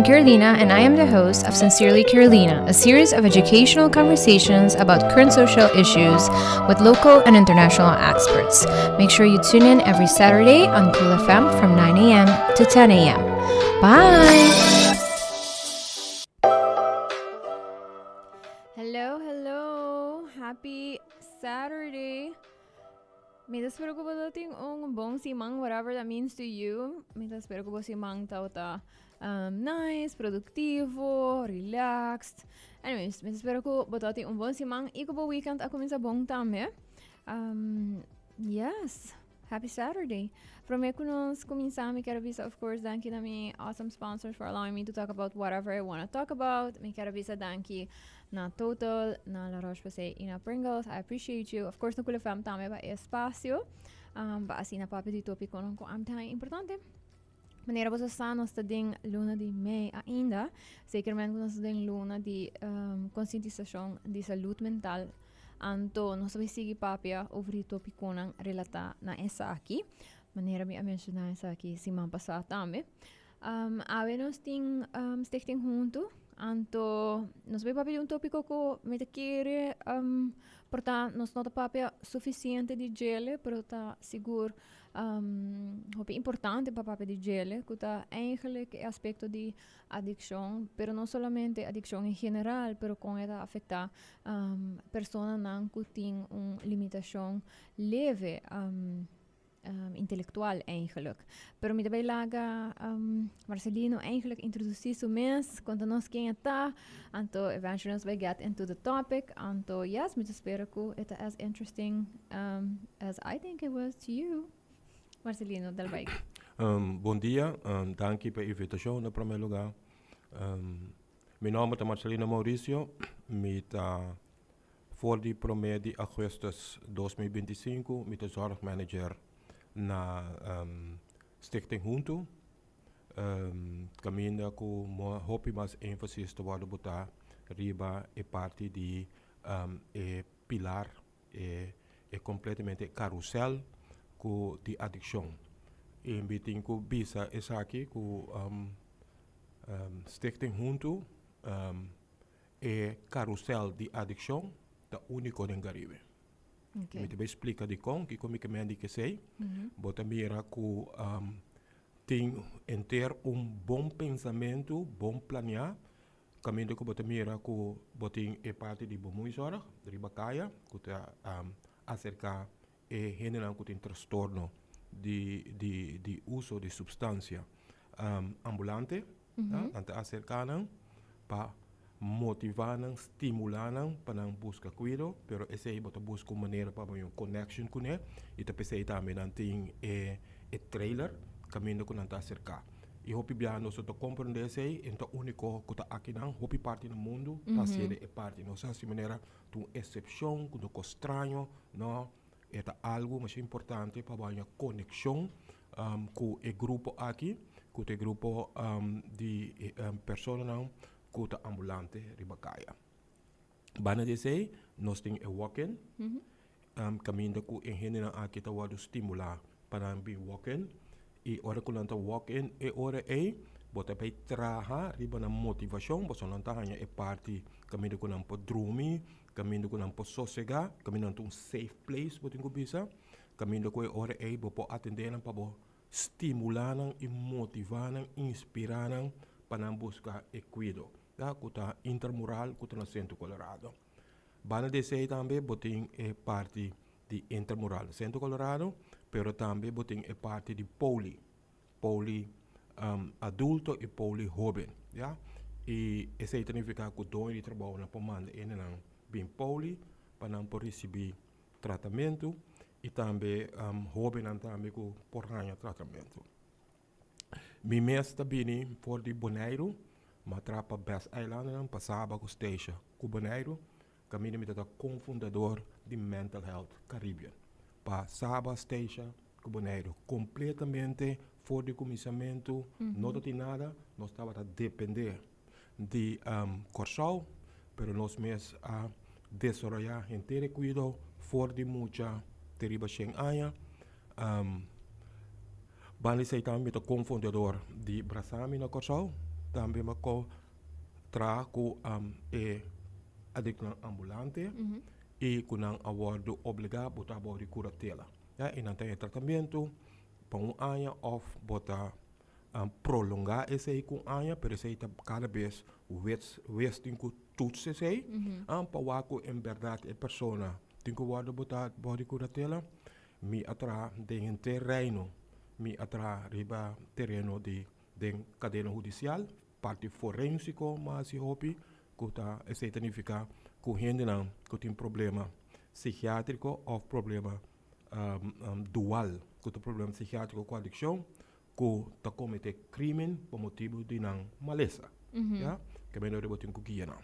Carolina, and I am the host of Sincerely Carolina, a series of educational conversations about current social issues with local and international experts. Make sure you tune in every Saturday on Cool FM from 9 a.m. to 10 a.m. Bye! Hello, hello. Happy Saturday. Mi ta spera ku bo ta tin un bon siman, whatever that means to you. Mi ta spera ku bo siman tabata um, nice, produktivo, relaxed. Anyways, mi ta spera ku bo ta tin un bon siman i ku bo weekend a kuminsá bon tambe. Um, yes, happy Saturday. Promé ku nos kuminsá, mi kier bisa, of course, danki na mi awesome sponsors for allowing me to talk about whatever I want to talk about. Mi kier bisa danki na Total, na La Roche-Posay y na Pringles. I appreciate you. Of course, na Cool FM tambe pa e espacio. Um, pa asina papia di tópiconan ku am tan importante. Manera boso sa, nos ta den luna di mei ainda. Zekermente nos ta den luna di um, concientisacion di salud mental. Anto, nos ta bay sigui papia over di tópiconan relatá na esaki. Manera mi a mencioná esaki siman pasá tambe. Um, awe nos tin um, Stichting Huntu. Anto, nos bay papia di un tópico ku mi ta kere um, por ta nos no ta papia suficiente di djele, pero ta sigur um, hopi importante pa papia di djele, ku ta eigenlijk e aspecto di adiccion, pero no solamente adiccion en general, pero kon e ta afecta um, personanan ku tin un limitacion leve. Um, um, intelectual eigenlijk. Pero mi ta bay laga um, Marcelino eigenlijk introduci su mes, conta nos ken e ta, anto eventually nos bay get into the topic, anto yes, mi ta spera cu e ta as interesting um, as I think it was to you. Marcelino, dal bay. Um, bon dia, um, danki pa e invitacion na primer lugar. Um, mi nomber ta Marcelino Mauricio, mi ta For di promé di augustus 2025 mi ta zorgmanager na Stichting Huntu, kaminda ku hopi mas énfasis ta wòrdu botá riba e parti di e pilar, e kompletamente e karusèl ku di adikshon. I mi tin ku bisa esaki ku Stichting Huntu E karusèl di adikshon ta úniko den Karibe. Okay. Mi ta bai splika dikon, kiko mi ke men di kesei. Bo ta mira ku tin henter un bon pensamentu, bon planiá, kaminda ku bo ta mira ku bo tin e parti di bemoeizorg riba kaya ku ta aserká e hendenan ku tin trastorno di di di uso di supstansia ambulante, nan ta aserká nan pa motivá nan, stimulá nan pa nan buska kuido, pero esei bo ta buska un manera pa bo haña un connection kuné i ta p'esei tambe nan tin e e trailer kaminda ku nan ta aserká. I hopi biaha nos no ta komprendé esei, e no ta úniko ku ta akinan, hopi parti na mundu ta hasié e parti. Nos a hasi manera Ta un eksepshon ku no kos straño, no. E ta algu masha importante pa bo haña konekshon ku e grupo aki, ku ta e grupo di personanan ku ta ambulante riba kaya. Banda di esei nos tin e walk-in, kaminda ku e hendenan aki ta wòrdu stimulá pa nan bin walk-in. I ora ku nan ta walk-in e ora ei bo ta bai traha riba nan motivashon pasobra nan ta haña e parti kaminda ku nan por drumi, kaminda ku nan por sosegá, kaminda nan ta un safe place bo tin ku bisa, kaminda ku e ora ei bo por atendé nan pa bo stimulá nan i motivá nan, inspirá nan pa nan buska e kuido ya ku ta intramural ku ta na Sentro Colorado. Banda di esei tambe bo tin e parti di intramural Sentro Colorado, pero tambe bo tin e parti di poli, poli adulto i poli hoben, ya. I esei ta nifiká ku doño di trabounan por manda hendenan bin poli pa nan por risibí tratamentu i tambe hobennan tambe ku por haña tratamentu. Mi mes ta bini for di Boneiru, m'a traha pa Best Eilandennan, pa Saba ku Statia ku Boneiru. Kaminda mi ta ta konfundador di Mental Health Caribbean pa Saba, Statia ku Boneiru. Kompletamente for di kuminsamentu no ta tin nada, nos tabata dependé di Kòrsou, pero nos mes a desaroyá henter e kuido for di mucha te riba shen aña. Banda esei tambe mi ta konfundador di Brasami na Kòrsou. Tambe mi a traha ku e adiktonan ambulante i ku nan a wòrdu obligá bo ta bou di kuratela. Ya, i nan ta e tratamentu pa un aña òf bo ta prolongá esei ku un aña, pero esei ta kada bes wes wes tin ku toets esei pa wak ku en bèrdat e persona tin ku wòrdu botá bou di kuratela. Mi a traha den henter Reino, mi a traha riba tereno di den kadena hudisial, parti forensiko m'a hasi hopi, ku ta esei ta nifiká ku hendenan ku tin problema sikiatriko òf problema dual, ku ta problema sikiatriko ku adikshon, ku ta kometé krímen pa motibu di nan malesa. Ya, ke mendo riba tin ku guia nan.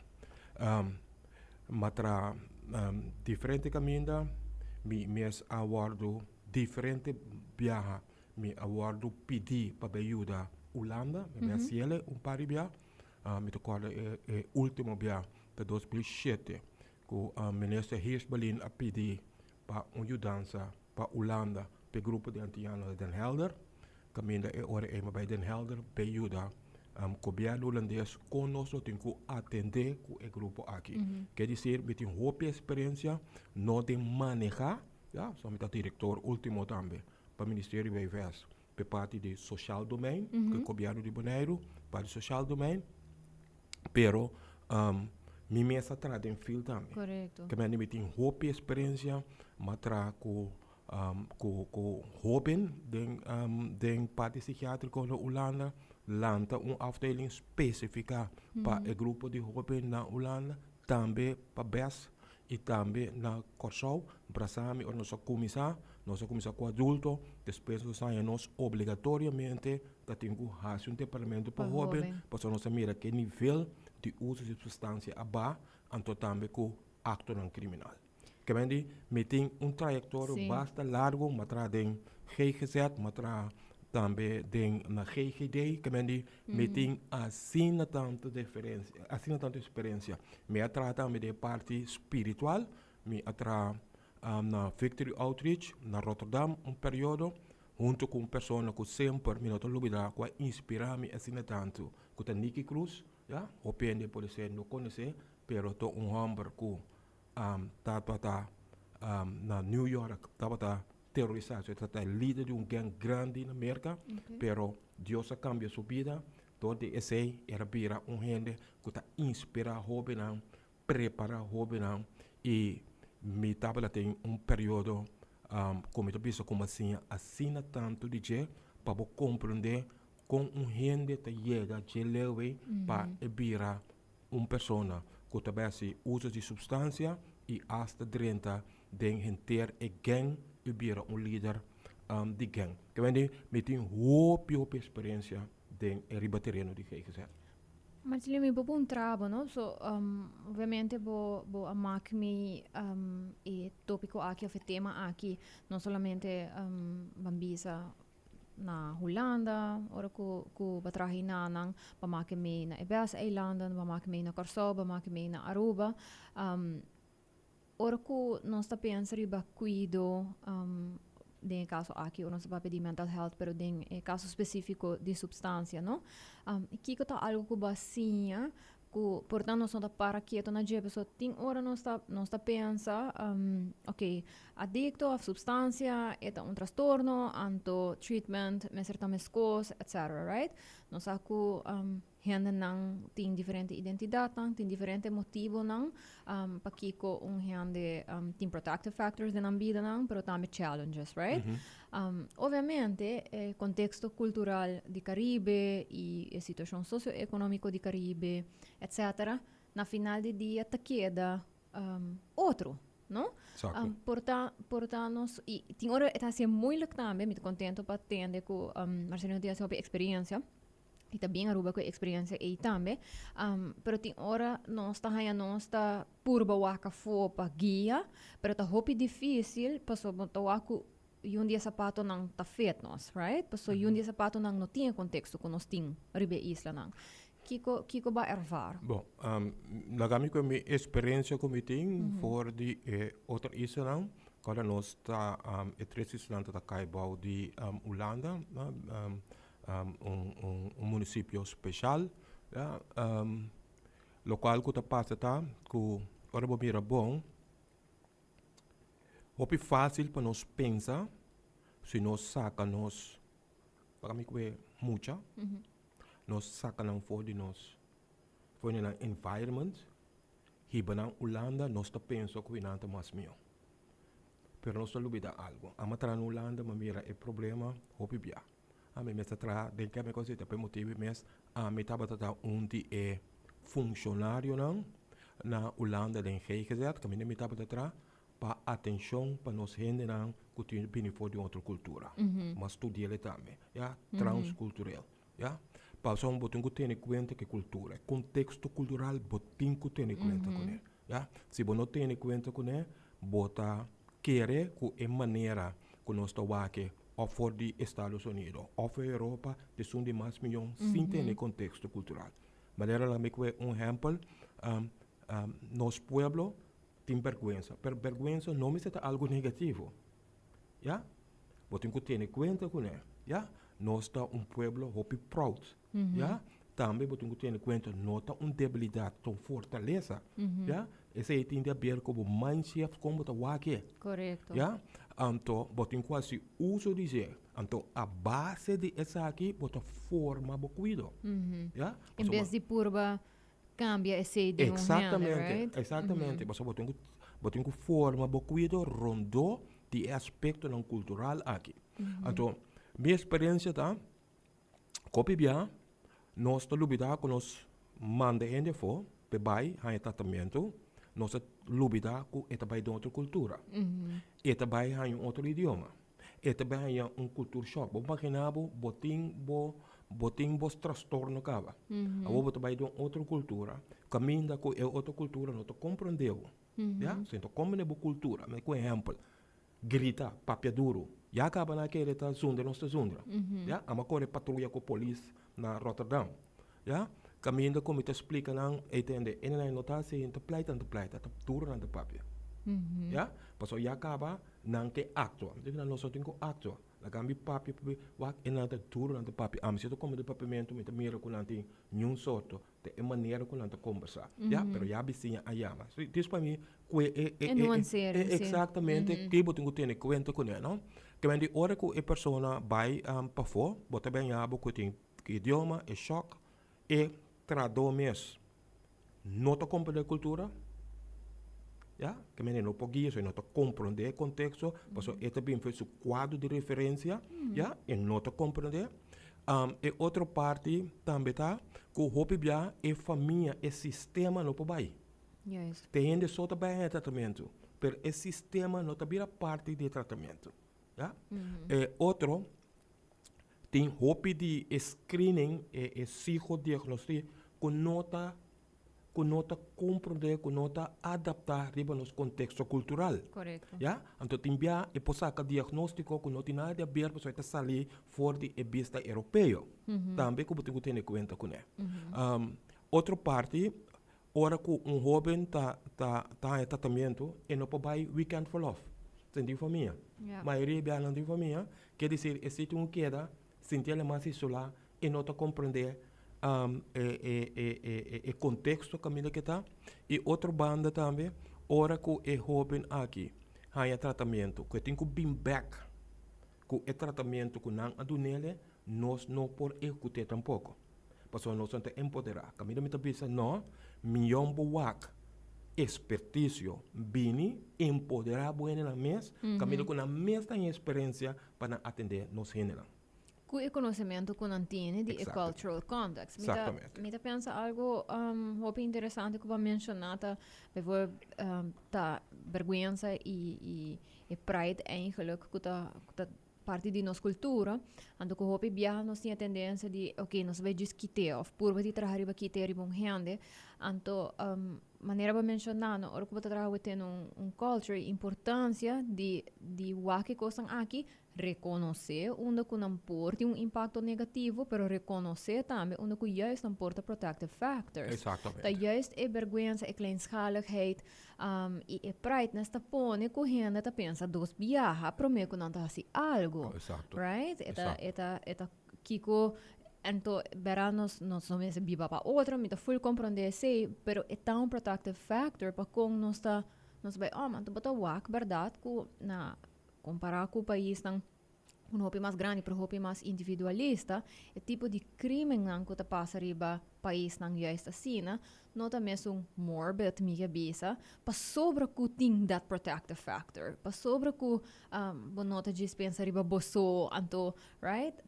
M'a traha diferente kaminda, mi mes a wòrdu diferente biaha Mi a wòrdu pidí pa bai yuda Hulanda, mi a hasiel un par di bia. Mi ta kòrda e e último bia ta 2007 ku minister Hirsch-Belin a pidi pa un yudansa pa Hulanda pa e grupo di antiano na Den Helder. Kaminda e ora ei mi a bai Den Helder bai yuda gobièrnu hulandes kon nos lo tin ku atendé ku e grupo aki. Ke disir mi tin hopi eksperensia no den manehá, ya, so mi ta direktor último tambe. Pa Ministerio di WVS p'e parti di sociaal domein, ku e gobièrnu di Boneiru, parti sociaal domein, pero mi mes a traha den field tambe. Korekto. Ke mende mi tin hopi eksperensia, m'a traha ku ku ku hóben den den parti sikiatriko na Hulanda, lanta un afdeling spesifiká pa e grupo di hóben na Hulanda, tambe pa bes i tambe na Kòrsou, brasá mi ora nos a kuminsá, nos a kuminsá ku adulto, despues nos a haña nos obligatoriamente ta tin ku hasi un departamento pa hóben, pasobra nos a mira ku e nivel di uso di sustansia a baha, anto tambe ku aktonan kriminal. Ke di mi tin un trayektorio basta largu, mi a traha den GGZ, mi a traha tambe den na GGD, ke men di mi tin asina tantu diferensia, asina tantu eksperensia. Mi a traha tambe den e parti spiritual, mi a traha na Victory Outreach na Rotterdam un periodo, hunto ku un persona ku semper mi no ta lubida ku a inspirá mi asina tantu, ku ta Nicky Cruz, ya, hopi hende por ser no konosé, pero ta un hòmber ku tabata na New York tabata terorisá, e tabata e lider di un gang grandi na Merka, pero Dios a kambia su bida, dor di esei el a bira un hende ku ta inspirá hóbennan, prepará hóbennan i mi tabata den un periodo ku mi ta bisa ku mi a siña asina tantu di dje pa bo komprendé kon un hende ta yega dje leu ei pa e bira un persona ku ta bai hasi uso di supstansia i asta drenta den henter e gang i bira un lider di gang. Ke mende mi tin hopi hopi eksperensia den e riba tereno di GGZ. Marcelino, mi por puntra bo, no? So, obviamente bo, bo a mak mi e topiko aki of e tema aki, no solamente ban bisa na Hulanda, ora ku ku bo traha hinanan, bo make mee na e BES-eilanden, bo make mee na Kòrsou, bo make mee na Aruba. Ora ku nos ta pensa riba kuido, den e kaso aki ora nos ta papia di mental health, pero den e kaso spesífiko di supstansia, no? Kiko ta algu ku bo a siña Ku por ta nos no ta para keto na dje, pasobra tin ora nos ta nos ta pensa, ok, adikto òf supstansia e ta un trastorno, anto treatment mester ta meskos, etcetera, right? Nos sa ku hendenan tin diferente identidatnan, tin diferente motibonan pakiko un hende tin protective factors den nan bidanan, pero tambe challenges, right? Obviamente e contexto cultural di Caribe y e situacion socioeconomico di Caribe, etcetera, na final di dia ta keda otro, no? Exacto. Por ta, por ta nos, y tin ora e ta hacié moeilijk tambe, mi ta contento pa tende cu Marcelino tin asina hopi experiencia, y ta bien Aruba cu e experiencia ey tambe, pero tin ora nos ta haya nos ta purba wak afo pa guia, pero ta hopi dificil pasobra bo ta wak cu Yun di e sapatonan ta fit nos, right? Paso yun di e sapatonan no tin e konteksto ku nos tin riba e islanan. Kiko, kiko bo a ervaar? Bon, laga mi ku mi eksperensia ku mi tin for di e otro islanan, kòrda nos ta e tres islanan ta ta kai bou di Hulanda, un munisipio speshal. Ja, lokual ku ta pasa ta ku ora bo mira bon, hopi fásil pa nos pensa si nos saka nos, laga mi kue mucha, nos saka nan for di nos, for di nan environment, hiba nan Hulanda, nos ta pensa ku nan ta mas mihó. Pero nos ta lubida algu. Amo a traha na Hulanda, mi a mira e problema hopi bia. Ami mes ta traha den chemical city pa e motibu mes ami tabata ta un di e funcionarionan na Hulanda den GGZ caminda mi tabata traha pa atencion pa nos hendenan cu tin bini for di otro cultura. Mas studi'el tambe, ya, transcultureel, ya. Pasobra bo tin cu tene cuenta cu e cultura, e contexto cultural bo tin cu tene cuenta cune, ya. Si bo no tene cuenta cune bo ta kere cu e manera cu nos ta wak of for di Estados Unidos of Europa ta esun di mas miyon sin tene contexto cultural. Manera laga mi kue un ehempel, nos pueblo tin berguensa, pero berguensa no mester ta algo negativo, ya. Bo tin cu tene cuenta cune, ya. Nos ta un pueblo hopi proud, ya. Tambe bo tin cu tene cuenta no ta un debilidad, ta un fortalesa, ya. Esey tin di haber cu bo mindset con bo ta wak e. Ya. Anto bo tin cu haci uso di dje. Anto a base di esaki bo ta forma bo cuido, ya. En bes di purba cambia esey den un hende, right? Exactamente. Pasobra bo tin cu forma bo cuido rondó di e aspectonan cultural aki. Anto mi experiencia ta kopi bia nos ta lubida ku nos manda hende afó pa e bai haña tratamentu, nos ta lubida ku e ta bai den otro kultura, e ta bai haña un otro idioma, e ta bai haña un culture shock. Bo imagina bo, bo tin bo bo tin bo trastorno kaba, awor bo ta bai den un otro kultura kaminda ku e otro kultura no ta komprende bo, ya, si no ta komprende bo kultura, mi ku ehèmpel. Grita, papia duru. Ya kaba nan a kere ta zundra nos ta zundra. Ya, amo a kore patruya ku polis na Rotterdam. Ya, kaminda ku mi ta splika nan, ey tende, e nan no ta hasi, nan ta pleita, nan ta pleita, ta duru nan ta papia. Ya, pasobra ya kaba nan ke aktua. Mi ta bisa nan, nos no tin ku aktua. Laga mi papia pabia wak e nan ta duru nan ta papia. Ami si ta komprende papiamentu, mi ta mira ku nan tin niun sorto. Ta e manera ku nan ta kombersá. Ya, pero ya bisiña a yama. So, dis pa mi ku e, e, e, E nuansering, e, sí. Eksaktamente, ke bo tin ku tene kuenta kuné, no? Ke men di ora ku e persona bai pafó, bo ta ben yaba ku tin idioma, e shòk, e tradó mes no ta komprendé kultura, ya, ke men e no por guia, so e no ta komprendé e konteksto, pasobra e ta bin for su kuadro di referensia, ya, e no ta komprendé. E otro parti tambe ta ku hopi bia e famia, e sistema no por bai. Juist. Te hende so ta bai haña tratamentu, pero e sistema no ta bira parti di e tratamentu. Ya? E otro, tin hopi di e screening, e e psicodiagnostie ku no ta ku no ta komprondé, ku no ta adaptá riba nos konteksto kultural. Korekto. Ya? Anto tin bia e por saka diagnóstiko ku no tin nada di aber pasobra e ta salí for di e bista europeo. Tambe ku bo tin ku tene kuenta kuné. Otro parti, ora ku un hóben ta ta ta haña tratamentu, e no por bai wikènt verlòf. Sin tin famia. Mayoria bia nan tin famia, ke desir e si tin ku keda sinti el mas isolá, e no ta komprendé e konteksto kaminda ke ta. I otro banda tambe, ora ku e hóben aki haña tratamentu, ku e tin ku bin bèk ku e tratamentu ku nan a dun'el, nos no por ehekut'é tampoko. Pasobra nos no ta empoderá. Kaminda mi ta bisa, no, mion bo wak ekspertisio bini empoderá bo hendenan mes, kaminda ku nan mes ta haña eksperensia pa nan atendé nos hendenan. Ku e konosementu ku nan tene di e cultural context. Mi ta, mi ta pensa algu hopi interesante ku bo a menshoná ta bijvoorbeeld ta bergwensa i i e pride eigenlijk ku ta ku ta parti di nos kultura. Anto ku hopi biaha nos tin e tendensia di oke nos bai djis kit'é òf purba di traha riba kit'é riba un hende. Anto manera bo a menshoná no ora ku bo ta traha within un culture e importansia di di wak e kosnan aki Reconoce unda cu nan por tin un impacto negativo, pero reconoce tambe unda cu juist nan por ta protective factors. Exactamente. Ta juist e berguensa, e kleinschaligheid, y e prideness ta pone cu hende ta pensa dos biaha prome cu nan ta haci algo. Exacto. Right? E ta, Exacto. e ta, e ta kico. Anto bera nos no mester biba pa otro, mi ta full comprende esey, pero e ta un protective factor pa con nos ta nos bay om. Anto bo ta wak berdad cu na compara cu paisnan un hopi mas grandi pero hopi mas individualista, e tipo di crimennan cu ta pasa riba paisnan juist asina no ta mesun morbid, mi ke bisa, pasobra cu tin that protective factor, pasobra cu bo no ta djis pensa riba bo so, anto, right?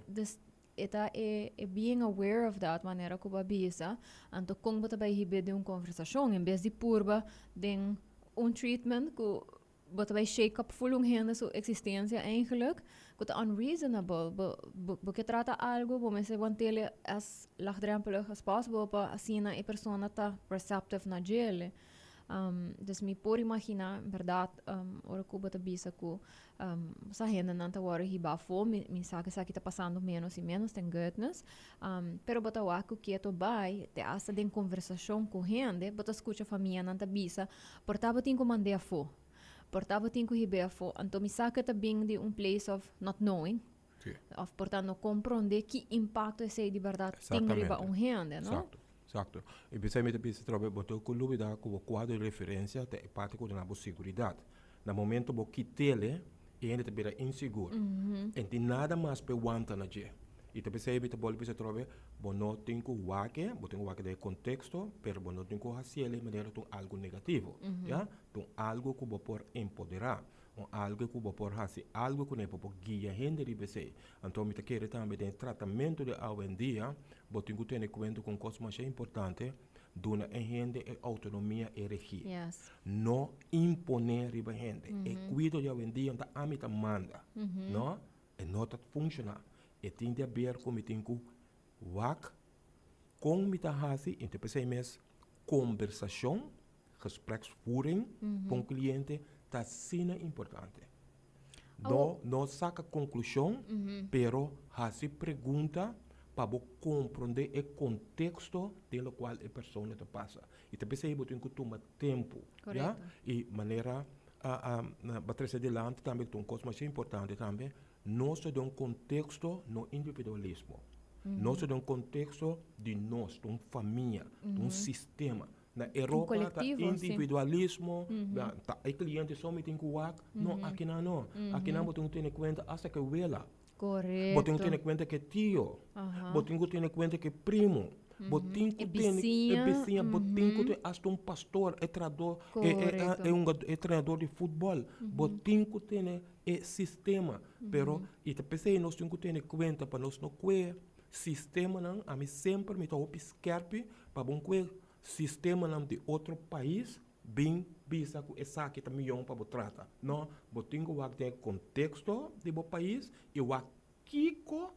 Dus e ta e being aware of that, manera cu bo a bisa, anto con bo ta bay hibe den un conversacion en bes di purba den un treatment cu bo ta bay shake up full un hende su existencia eigenlijk, cu ta unreasonable. Bo ke trata algo, bo mester wantele as laagdrempelig as possible pa asina e persona ta receptive na djele. Dus mi por imagina, berdad, ora cu bo ta bisa cu sa hendenan ta worde hiba afo, mi sa cu esaki ta pasando menos y menos, thank goodness. Pero bo ta wak cu keto bay, te hasta den conversacion cu hende, bo ta scucha famianan ta bisa, Por ta bo tin cu mand'é afó. Por ta bo tin cu hib'é afó. Anto mi sa cu e ta bin di un place of not knowing. Of por ta no comprende ki impacto esey di berdad tin riba un hende, no? Exacto, exacto. Y p'esey mi ta bisa trobe, bo ta cu lubida cu bo cuadro di referencia ta e parti cu ta duna bo seguridad. Na momento bo kit'el, e hende ta bira insigur. E no tin nada mas p'e wanta na dje. I ta p'esei mi ta bolbe bisa atrobe, bo no tin ku wak e, bo tin ku wak e den e konteksto, pero bo no tin ku hasiel e manera ta un algu negativo, ya. Ta un algu ku bo por empoderá, un algu ku bo por hasi algu kuné, bo por guia hende riba esei. Anto mi ta kere tambe den e tratamentu di awendia, bo tin ku tene kuenta ku un kos masha importante, duna e hende e outonomia e regí. No imponé riba hende. E kuido di awendia no ta ami ta manda, no. E no ta funshoná. E tin di haber ku mi tin ku wak kon mi ta hasi i ta p'esei mes kombersashon, gespreksvoering, ku un kliente ta asina importante. No no saka konklushon, pero hasi pregunta pa bo komprondé e konteksto den lokual e persona ta pasa. I ta p'esei bo tin ku tuma tempu, ya. I manera Bo a trese dilanti tambe ku ta un kos masha importante tambe, nos ta den un konteksto no individualismo. Nos ta den un konteksto di nos, di un famia, di un sistema. Na Europa ta individualismo, ta e kliente so mi tin ku wak. No, akinan no. Akinan bo tin ku tene kuenta asta ku e wela. Bo tin ku tene kuenta ku e tio. Bo tin ku tene kuenta ku e primo. Bo tin ku tene e bisiña, bo tin ku tene asta un pastor, e trador, e hungador, e trenador di futbòl. Bo tin ku tene e sistema. Pero i ta p'esei nos tin ku tene kuenta pa nos no kue sistemanan. Ami semper mi ta hopi skèrpi pa bo kue sistemanan di otro pais bin bisa ku esaki ta miyon pa bo trata. No, bo tin ku wak den e konteksto di bo pais i wak kiko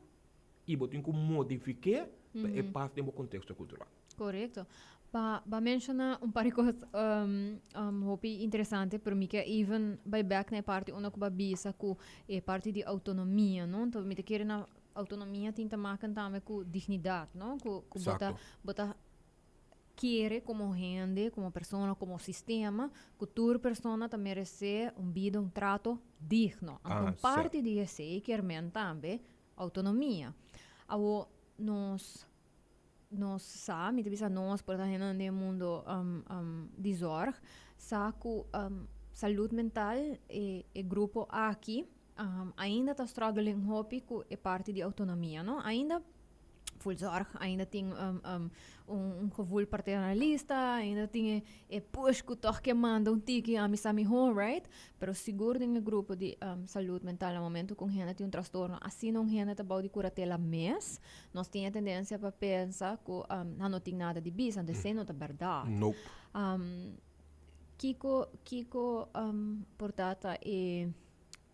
i bo tin ku modifik'é pa e pas den bo konteksto kultural. Korekto. Pa ba menshoná un par di kos hopi interesante, pero mi ke even bai bèk na e parti unda ku bo a bisa ku e parti di outonomia, no? Anto mi ta kere na outonomia tin ta maken tambe ku dignidat, no? Ku ku bo ta bo ta kere komo hende, komo persona, komo sistema, ku tur persona ta meresé un bida, un trato digno. Anto un parti di esei kier men tambe Autonomia. Awo nos nos sa, mi ta bisa nos, por ta hendenan den e mundo di zorg, sa ku salud mental e e grupo aki ainda ta struggling hopi ku e parti di autonomia, no. Ainda Voelzorg ainda tin un gevoel paternalista, ainda tin e push ku tòg ke manda un tiki ami sa mihó, right? Pero sigur den e grupo di salud mental na momento ku un hende tin un trastorno asina un hende ta bou di kuratela mes, nos tin e tendensia pa pensa ku nan no tin nada di bisa, anto esei no ta bèrdat. Nope. Kiko kiko por ta ta e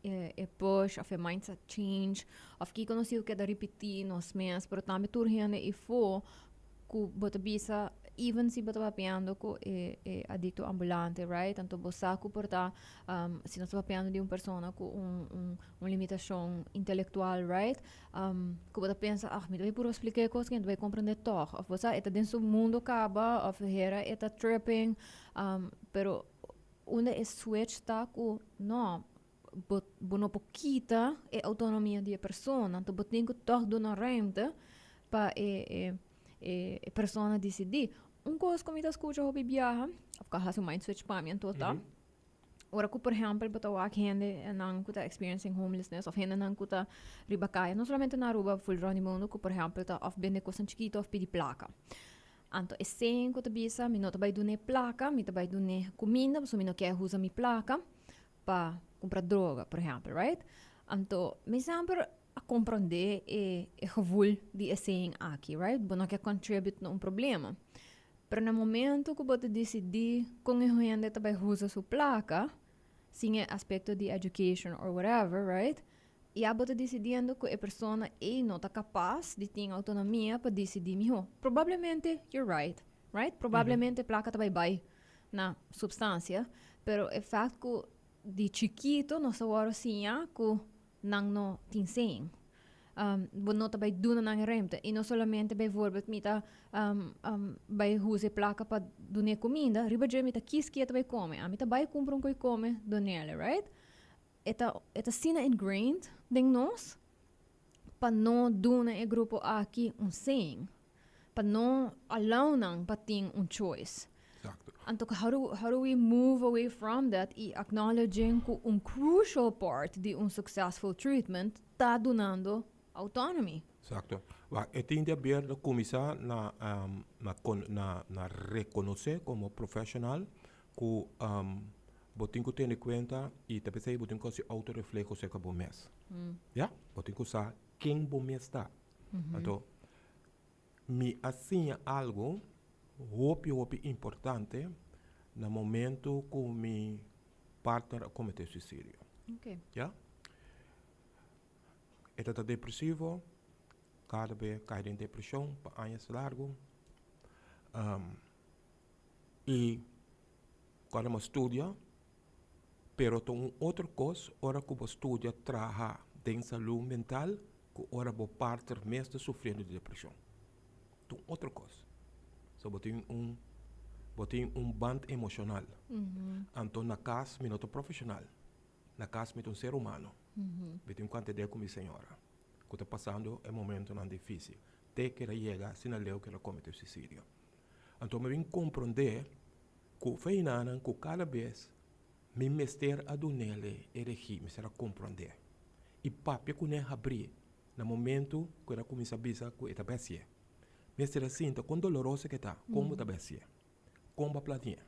e push of e mindset change of kiko nos tin ku keda ripití nos mes pero tambe tur hende ifó ku bo ta bisa even si bo ta papiando ku e e adikto ambulante, right, anto bo sa ku por ta si nos ta papiando di un persona ku un un un limitashon intelektual, right, ku bo ta pensa ah mi ta bai puru splika e kos ku e ta bai komprende tòg of bo sa e ta den su mundo kaba of hera e ta tripping, pero Unda e switch ta ku no, bo bo no por kita e outonomia di e persona, anto bo tin ku tòg duna ruimte. Pa e e e e persona disidí. Un kos ku mi ta skucha hopi biaha, òf ku a hasi un mind switch pa mi anto ta, ora ku por ehèmpel bo ta wak hendenan ku ta experiencing homelessness òf hendenan ku ta riba kaya, no solamente na Aruba, ful rònt di mundu, ku por ehèmpel ta òf bende kosnan chikitu òf pidi plaka. Anto esei ku ta bisa mi no ta bai dun'é plaka, mi ta bai dun'é kuminda pasobra mi no kier usa mi plaka pa kumpra droga, por ehèmpel, right? Anto mi semper a komprondé e e gevoel di e saying aki, right? Bo no ke contribute na un problema. Pero na momento ku bo ta disidí kon e hende ta bai usa su plaka, sin e aspekto di education or whatever, right? Ya bo ta disidiendo ku e persona ei no ta kapas di tin outonomia pa disidí mihó. Probablemente you're right, right? Probablemente plaka ta bai bai na supstansia, pero e fakt ku di chikito nos ta wòrdu siña ku nan no tin zin. Bo no ta bai duna nan e ruimte. I no solamente bijvoorbeeld mi ta bai usa e plaka pa dun'é kuminda, riba dje mi ta kis ke e ta bai kome. Ami ta bai kumpra un koi kome dun'el, right? E ta e ta asina ingrained den nos pa no duna e grupo aki un zin. Pa no allow nan pa tin un choice. Exacto. Anto how do we move away from that i acknowledging ku un crucial part di un successful treatment ta dunando autonomy? Exacto. Wak, e tin di haber di kuminsá na na na na rekonosé komo professional ku bo tin ku tene kuenta i ta p'esei bo tin ku hasi autorefleho serka bo mes. Ya? Bo tin ku sa ken bo mes ta. Anto, mi a siña algu hopi hopi importante na momento ku mi partner a kometé suisidio. Ya. E ta ta depresivo, kada be kai den depreshon pa añas largu. I kuando mi a studia, pero ta un otro kos ora ku bo studia traha den salú mental ku ora bo partner mes ta sufriendo di depreshon. Ta un otro kos. So bo tin un bo tin un band emoshonal. Anto na kas mi no ta profeshonal. Na kas mi ta un ser humano. Mi tin ku atendé ku mi señora ku ta pasando e momentonan difísil te ku el a yega asina leu ku el a komete suisidio. Anto mi bin komprondé ku feinanan ku kada bes mi mester a dun'el e regí, mester a komprondé i papia kuné habrí na momentu ku el a kuminsá bisa ku e ta bai hasié. Mester a sinta kon doloroso ku e ta, kon bo ta bai hasié, kon bo a plani'é,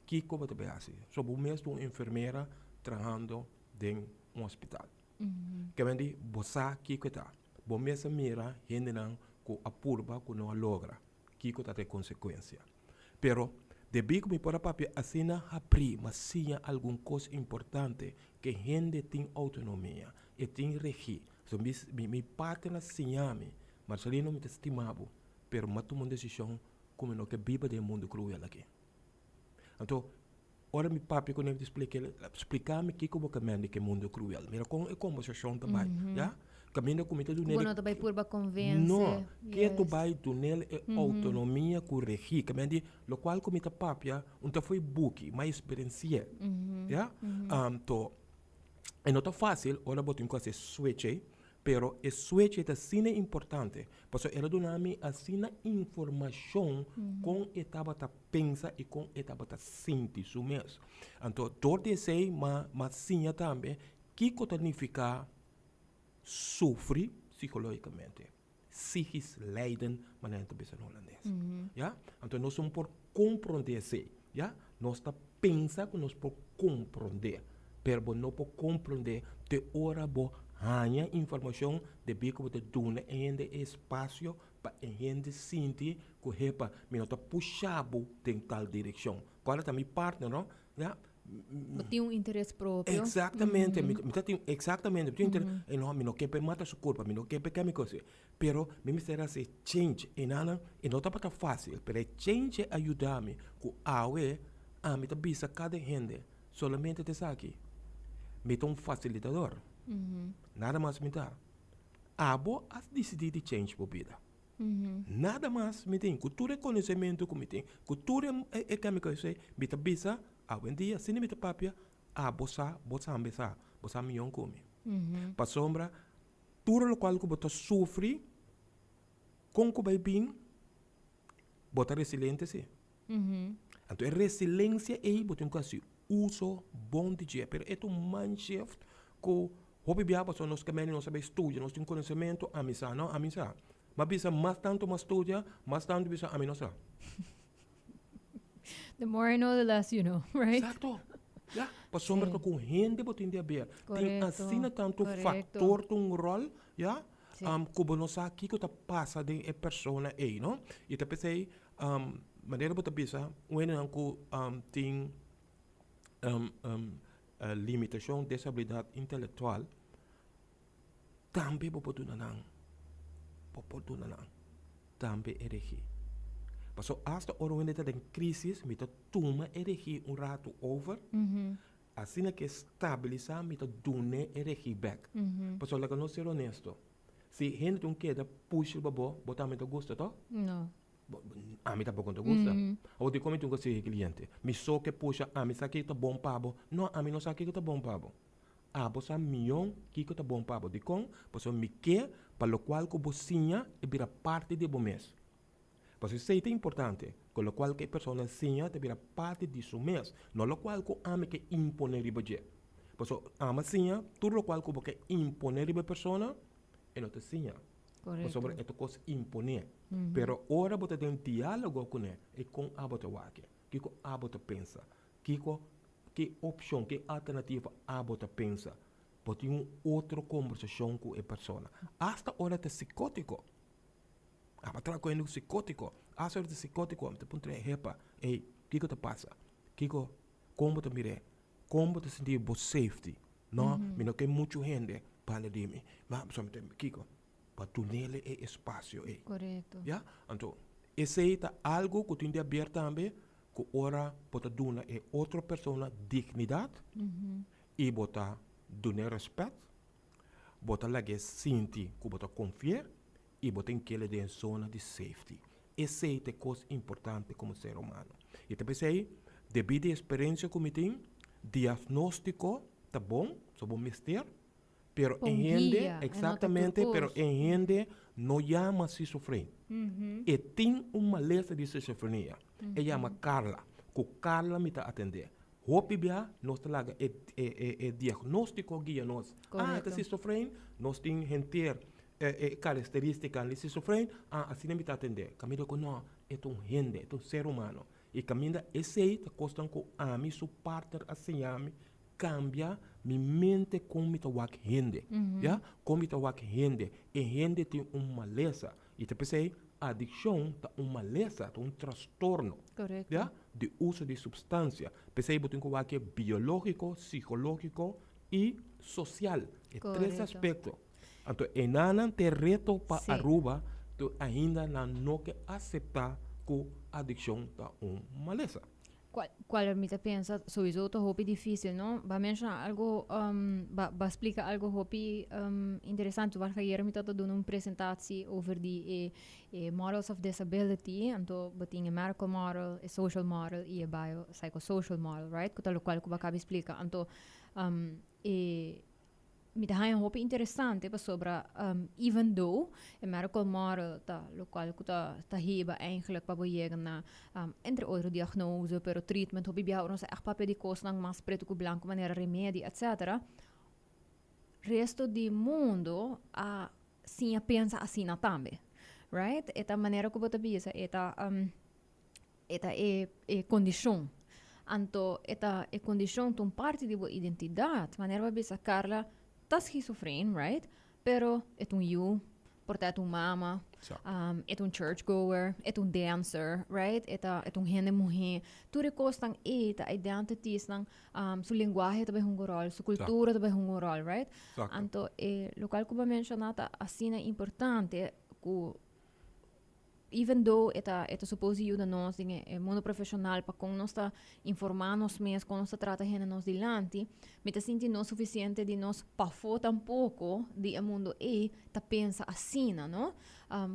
kiko bo ta bai hasi. So bo mes ta un enfermera trahando den un hospital. Ke men di bo sa kiko e ta. Bo mes a mira hendenan ku a purba ku no a logra. Kiko ta e konsekuensia. Pero, debí ku mi por a papia asina habrí, m'a siña algun kos importante, ke hende tin outonomia, e tin regí. So mi mi mi partner a siña mi, Marcelino mi ta stima bo, pero m'a tuma un desishon ku mi no ke biba den e mundu kruel aki. Anto, ora mi papia ku ne mi ta splika el, splika mi kiko bo ta mende ku e mundu kruel. Mira kon e kombersashon ta bai, ya. Kaminda ku mi ta dun'el. Bo no ta bai purba konvense. No, ke tu bai dun'el e outonomia ku regí. Ke men di, lokual ku mi ta papia, un ta fo'i buki, m'a eksperensi'é, ya. Anto, e no ta fásil ora bo tin ku hasi e switch ei, Pero e switch ta asina importante, pasobra el a duna mi asina informashon kon e tabata pensa i kon e tabata sinti su mes. Anto dor di esei m'a m'a siña tambe kiko ta nifiká sufri psikológikamente, psychisch lijden manera nan ta bisa na hulandes, ya. Anto nos no por komprondé esei, ya. Nos ta pensa ku nos por komprondé, pero bo no por komprondé te ora bo haña informashon debí ku bo ta duna e hende e espasio pa e hende sinti ku hepa mi no ta pusha bo den tal direkshon. Kòrda ta mi partner no, ya. Bo tin un interes propio. Eksaktamente, mi ta tin, eksaktamente, mi tin un interes, e no, mi no ke pa e mata su kurpa, mi no ke pa e kami kos, pero mi mester hasi e change, e nan e no tabata fácil, pero e change a yuda mi ku awe ami ta bisa kada hende solamente ta esaki, mi ta un fasilitador, nada mas mi ta. Abo a disidí di change bo bida. Nada mas mi tin, ku tur e konosementu ku mi tin, ku tur e kami ku esei, mi ta bisa awendia, asina mi ta papia, abo sa, bo tambe sa, bo sa mion ku mi. Pasobra tur lokual ku bo ta sufri. Kon ku bai bin, bo ta resiliente si. Anto e resilensia ei bo tin ku hasi uso bon di dje. Pero e ta un mind shift ku hopi bia pasobra nos ke mende nos a bai studia, nos tin konosementu, ami sa, no, ami sa. M'a bisa mas tantu m'a studia, mas tantu bisa ami no sa. The more you know, the less you know, right? Exacto. Ya, pasobra ta ku hende bo tin di haber. Tin asina tantu factor ta un rol, ya, ku bo no sa kiko ta pasa den e persona ei, no? I ta p'esei, manera bo ta bisa, un hendenan ku tin limitashon, desabilidat intelektual, Tambe bo por duna nan, bo por duna nan tambe e regi. Pasobra asta ora un hende ta den crisis, mi ta tuma e regi un ratu over, asina ke stabilisa mi ta dun'e e regi bek. Pasobra laga nos ser honesto, si hende ta un keda push riba bo, bo tambe ta gusta to? No. Ami tampoco no ta gusta. Awor dikon mi tin ku sigui kliente? Mi so ke pusha, ami sa kiko ta bon pa bo. No, ami no sa kiko ta bon pa bo. Abo sa mion kiko ta bon pa bo. Dikon? Pasobra mi ke pa lokual ku bo siña e bira parti di bo mes. Pasobra esei ta importante, ku lokual ku e persona siña ta bira parti di su mes, no lokual ku ami ke imponé riba dje. Pasobra ami a siña tur lokual ku bo ke imponé riba e persona, e no ta siña. Pasobra e ta kos imponé. Pero ora bo ta den diálogo kuné, e kon abo ta wak? Kiko abo ta pensa? Kiko, ki opshon, ki alternativa abo ta pensa? Bo tin un otro kombersashon ku e persona. Asta ora ta sikótiko. Abo a traha ku hende ku sikótiko. Asta ora ta sikótiko, ami ta puntra e hepa, ey, kiko ta pasa? Kiko, kon bo ta mir'é? Kon bo ta sinti bo safety? No, mi no ke muchu hende banda di mi. Ma, mi ta, kiko? Pa dunele e espasio ey. Ya? Anto, esey ta algo ku tin di haber tambe ku ora bo ta duna e otro persona dignidat i bo ta dun'é rèspèt, bo ta lag'é sinti ku bo ta konfi'é i bo ta inkele den e zona di safety. Esei ta e kos importante komo ser humano. I ta p'esei, debí di e eksperensia ku mi tin, diagnóstiko ta bon, so bo mester, Pero e hende, exactamente, pero e hende no yama schizofreen. E tin un malesa di schizofrenia. E yama Carla. Cu Carla mi ta atende. Hopi bia nos ta laga e e e diagnostico guia nos. Ah, e ta schizofreen, nos tin henter e e caracteristicanan di schizofreen, ah, asina mi ta atende. Caminda cu no, e ta un hende, e ta un ser humano. Y caminda esey ta cosnan cu ami su partner a siña mi Cambia mi mente con mi ta wak hende, ya, con mi ta wak hende. E hende tin un malesa y ta p'esey adiccion ta un malesa, ta un trastorno, ya, di uso di substancia. P'esey bo tin cu wak e biologico, psicologico y social, e tres aspecto. Anto enanan t'e reto pa Aruba tu ainda nan no ke acepta cu adiccion ta un malesa. Cual mi ta pensa sowieso ta hopi dificil no. Ba menciona algo ba ba splica algo hopi interesante. Toevallig ayer mi tabata duna un presentatie over di e e models of disability. Anto bo tin e medical model, e social model y e biopsychosocial model, right? Cu ta locual cu bo a caba di splica. Anto e Mi ta haña hopi interesante pasobra even though e medical model ta locual cu ta ta hiba eigenlijk pa bo yega na entre otro diagnose pero treatment hopi biaha ora nos ta echt papia di cosnan mas preto cu blanco manera remedi etcetera resto di mundo a siña pensa asina tambe right e ta manera cu bo ta bisa e ta E ta e e kondishon. Anto e ta e kondishon ta un parti di bo identidat. Manera bo a bisa Carla ta schizofreen, right? Pero e ta un yu, por ta e ta un mama, e ta un churchgoer, e ta un dancer, right? E ta e ta un hende muhé. Tur e kosnan ei ta identitiesnan, su lenguahe ta bai hunga un ròl, su kultura ta bai hunga un ròl, right? Anto e lokual ku bo a menshoná ta asina importante ku Even though e ta e ta suppose di yuda nos den e mundo profesional pa con nos ta informa nos mes, con nos ta trata hende nos dilanti, mi ta sinti no suficiente di nos pafó tampoco di e mundo ey ta pensa asina, no?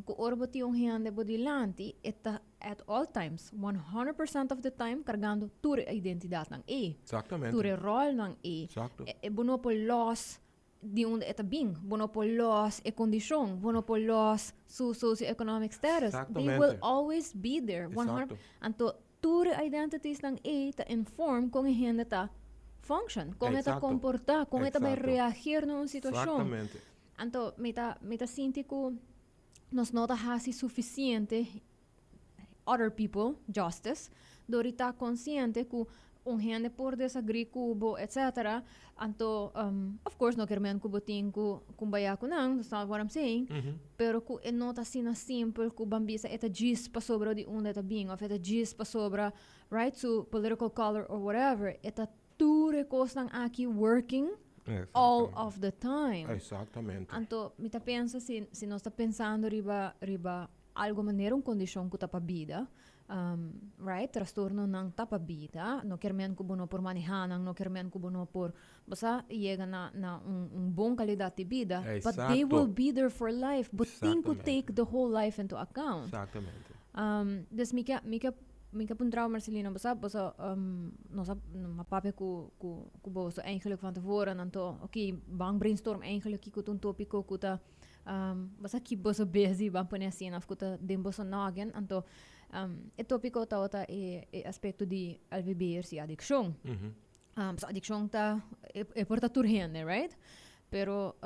Cu ora bo tin un hende bo dilanti e ta at all times, 100% of the time, cargando tur e identidadnan ey. Exactamente. Tur e rolnan ey. Exacto. E bo no por los. Di unda e ta bin. Bo no por los e condicion, bo no por los su socioeconomic status. They will always be there. 100. Anto tur e identities nan ei ta inform con e hende ta function, con e ta comporta, con e ta bay reageer na un situacion. Anto mi ta sinti cu nos no ta haci suficiente other people justice door di ta consciente cu un hende por disagree cu bo, etc. Anto, of course, no kier men cu bo tin cu kumbaya cu nan, that's not what I'm saying, pero cu e no ta asina simpel cu ban bisa e ta djis pasobra di unda e ta bin, of e ta djis pasobra, right, su political color or whatever. E ta tur e cosnan aki working all of the time. Anto, mi ta pensa si nos ta pensando riba algo manera un condicion cu ta pa bida, right? Trastorno nan ta pa bida, no kier men cu bo no por maneha nan, no kier men cu bo no por, basta yega na un bon calidad di bida, but they will be there for life. Bo tin cu take the whole life into account. Dus mi ke puntra Marcelino, bo sa, nos a papia cu bo eigenlijk van tevoren, anto, oké, ban brainstorm eigenlijk cu un topico cu ta, basta keep boso busy, ban pone asina, of cu ta den boso noggin, anto, e topico ta e aspecto di LVB'ers y adiccion. So adiccion ta e por ta tur hende, right? Pero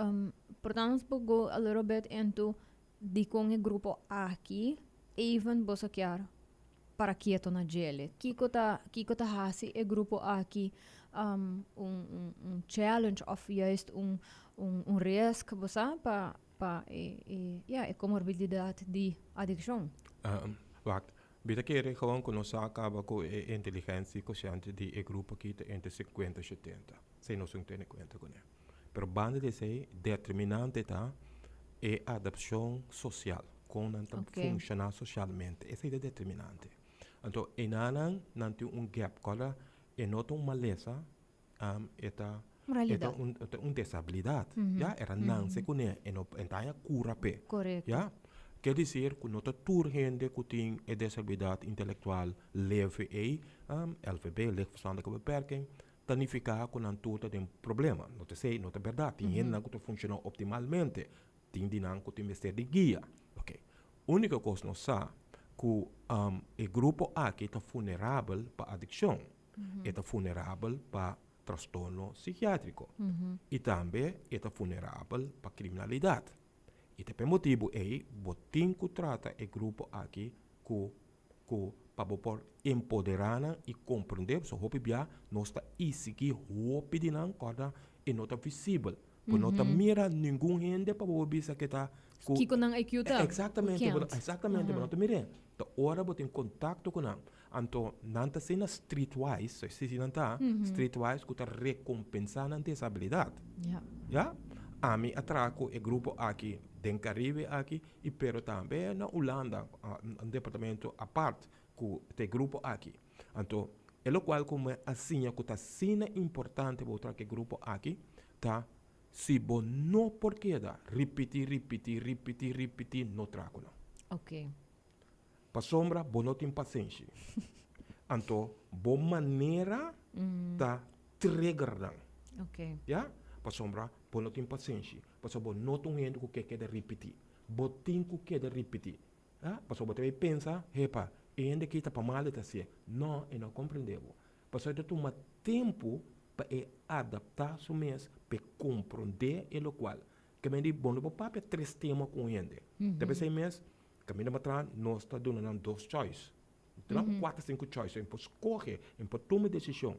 por tanto, por go a little bit into di con e grupo aki even boso kier para keto na djele. Kiko ta hasi e grupo aki un challenge of juist un risk, bo sa, pa e, ja, e comorbididad di adiccion? Wacht. Mi ta kere gewoon cu nos a caba cu e inteligencia quotient di e grupo aki ta entre 50 y 70. Esey nos tin tene cuenta cu ne. Pero banda di esey, determinante ta e adaptacion social. Con nan ta funciona socialmente. Esey ta determinante. Anto, enanan nan tin un gap. Ora, e no ta un malesa, e ta Realidad. E ta un desabilidad. Ja, el a nace cu ne, e no e ta cura pe. Ja? Kier decir cu no ta tur hende cu tin e desabilidad intelectual leve ei, LVB, licht verstandelijke beperking, ta significa cu nan tur ta den problema. No ta esey, no ta berdad. Tin hende cu ta funciona optimalmente. Tin di nan cu tin mester di guia. Ok. Unico cos nos sa cu e grupo aki ta vulnerabel pa adiccion. E ta vulnerabel pa trastorno psikiatrico. Y tambe e ta vulnerabel pa criminalidad. Y ta pa e motibo ey, bo tin cu trata e grupo aki cu pa bo por empodera nan y comprende, so hopi bia nos ta exigi hopi di nan, corda e no ta visibel. Bo no ta mira ningun hende pa bo bisa cu ta cu Kiko nan IQ ta. Exactamente, Can't. Exactamente, bo no ta mira. Ta ora bo tin contacto cu nan. Anto nan ta asina streetwise, so si nan ta streetwise cu ta recompensa nan desabilidad. Ja? Ami a traha cu e grupo aki den Caribe aki y pero tambe na Hulanda, un departamento apart cu e grupo aki. Anto, e locual cu mi a siña cu ta asina importante pa traha cu e grupo aki, ta si bo no por keda ripiti, ripiti, ripiti, ripiti, no traha cu nan. Pasobra, bo no tin pasenshi. Anto, bo manera ta trigger nan. Ja? Pasobra, bo no tin pasenshi. Pasobra, bo no ta un hende cu ke keda ripiti. Bo tin cu keda ripiti. Ja? Pasobra, bo ta pensa, "Epa, e hende aki ta pa malo ta haci." No, e no comprende bo. Pasobra, ta tuma tempo pa e adapta su mes, pa comprende e locual. Ke men di, bo no por papia tres tema cu un hende. Debe ser mes, caminda pa nos ta duna nan dos choice. Duna cuatro, cinco choice. E por scoge, e por tuma decision.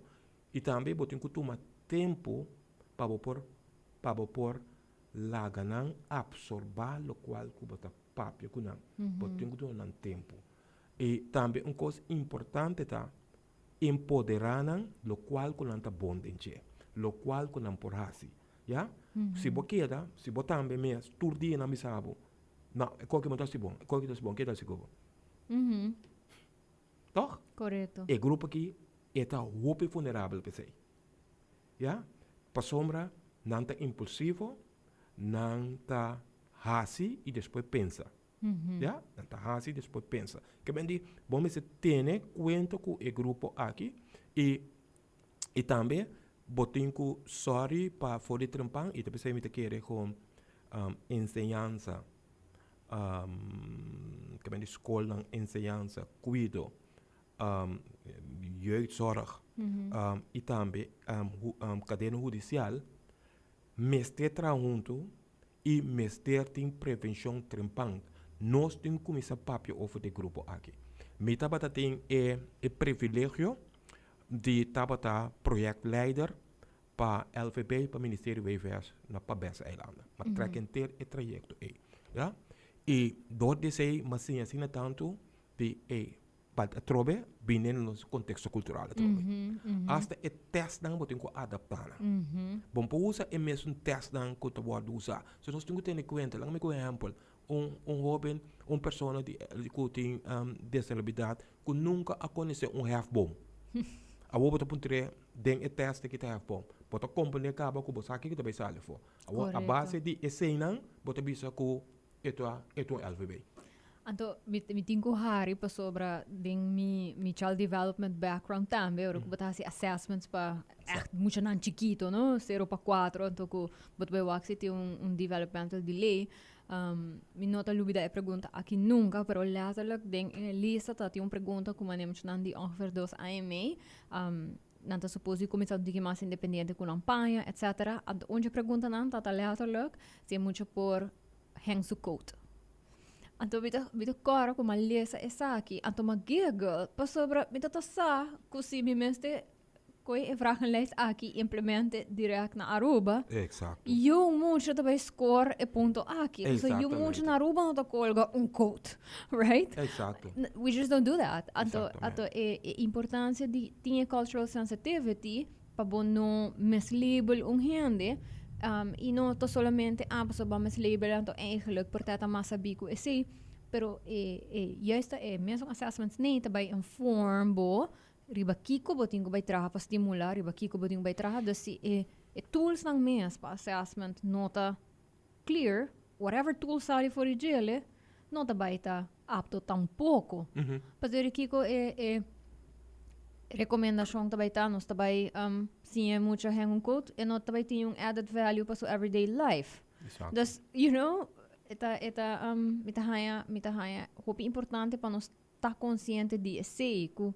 Y tambe bo tin cu tuma tempo pa bo por laga nan absorba locual cu bo ta papia cu nan. Bo tin cu duna nan tempo. Y tambe un cos importante ta empodera nan locual cu nan ta bon den dje. Locual cu nan por hasi. Ja? Si bo keda, si bo tambe mes, tur dia nan bisa bo, "No, e koki no ta bon, e koki ta bon, keda si bo." Toch? Correcto. E grupo aki ta hopi vulnerabel pa esey. Ja? Pasobra, nan ta impulsivo, nan ta hasi y despues pensa. Ja? Nan ta hasi y despues pensa. Ke men di, bo mester tene cuenta cu e grupo aki y tambe. Bo tin ku sòri pa for di trempan i ta p'esei mi ta kere ku enseñansa, ke men di skolnan, enseñansa, kuido, jeugdzorg i tambe kadena hudisial mester traha huntu i mester tin prevenshon trempan. Nos tin kuminsá papia over di e grupo aki. Mi tabata tin e e privilegio di tabata projectleider pa LVB, pa Ministerio WVS na Pabes Eilanden. M'a trek henter e trayecto ei, ya. I dor di esei m'a siña asina tantu di e pa atrobe bini na nos contexto cultural atrobe. Hasta e testnan bo tin cu adapta nan. Bo no por usa e mesun testnan cu ta wordo usa. So nos tin cu tene cuenta, laga mi cu ehempel, un un hoben, un persona di cu tin desabilidad cu nunca a conoce un hefboom. Awor bo ta puntr'é den e test aki ta hefboom. Bo ta comprende caba cu bo sa kico ta bay sali afo. Awor a base di eseynan bo ta bisa cu e ta e ta un LVB. Anto mi mi tin cu hari pasobra den mi mi child development background tambe ora cu bo ta haci assessments pa echt muchanan chikito no, cero pa cuatro anto cu bo ta bay wak si tin un un developmental delay. Mi no ta lubida e pregunta aki nunca, pero letterlijk den e lista ta tin un pregunta cu mane muchanan di ongeveer dos aña y mei, nan ta suppose di cuminsa un tiki mas independiente cu nan paña, etcetera. Anto un dje preguntanan ta ta letterlijk si e mucha por hang su coat. Anto mi ta mi ta kòrda ku mi a lesa esaki, anto mi a giggle, pasobra mi ta ta sa ku si mi mester koe e vragenlijst aki implemente direct na Aruba, Exacto. yu mucha ta bai score e punto aki. Pasobra yu mucha Exactamente. na Aruba no ta kolga un coat, right? Exacto. We just don't do that. Anto Exactamente. anto e e importancia di tin e cultural sensitivity pa bo no mislabel un hende y no ta solamente ah pasobra bo a mislabel anto eigenlijk por ta ta mas sabí cu esey pero e e juist ta e mesun assessments nee ta bay inform bo riba kico bo tin cu bay traha pa stimula riba kico bo tin cu bay traha dus si e e tools nan mes pa assessment no ta clear whatever tool sali for di djele no ta bai ta apto tampoco. Pasobra di kiko e e recomendacion ta bai ta nos ta bai siña e mucha hen un code e no ta bai tin un added value pa su everyday life. Exacto. Dus you know e ta e ta mi ta haña mi ta haña hopi importante pa nos ta consciente di esey cu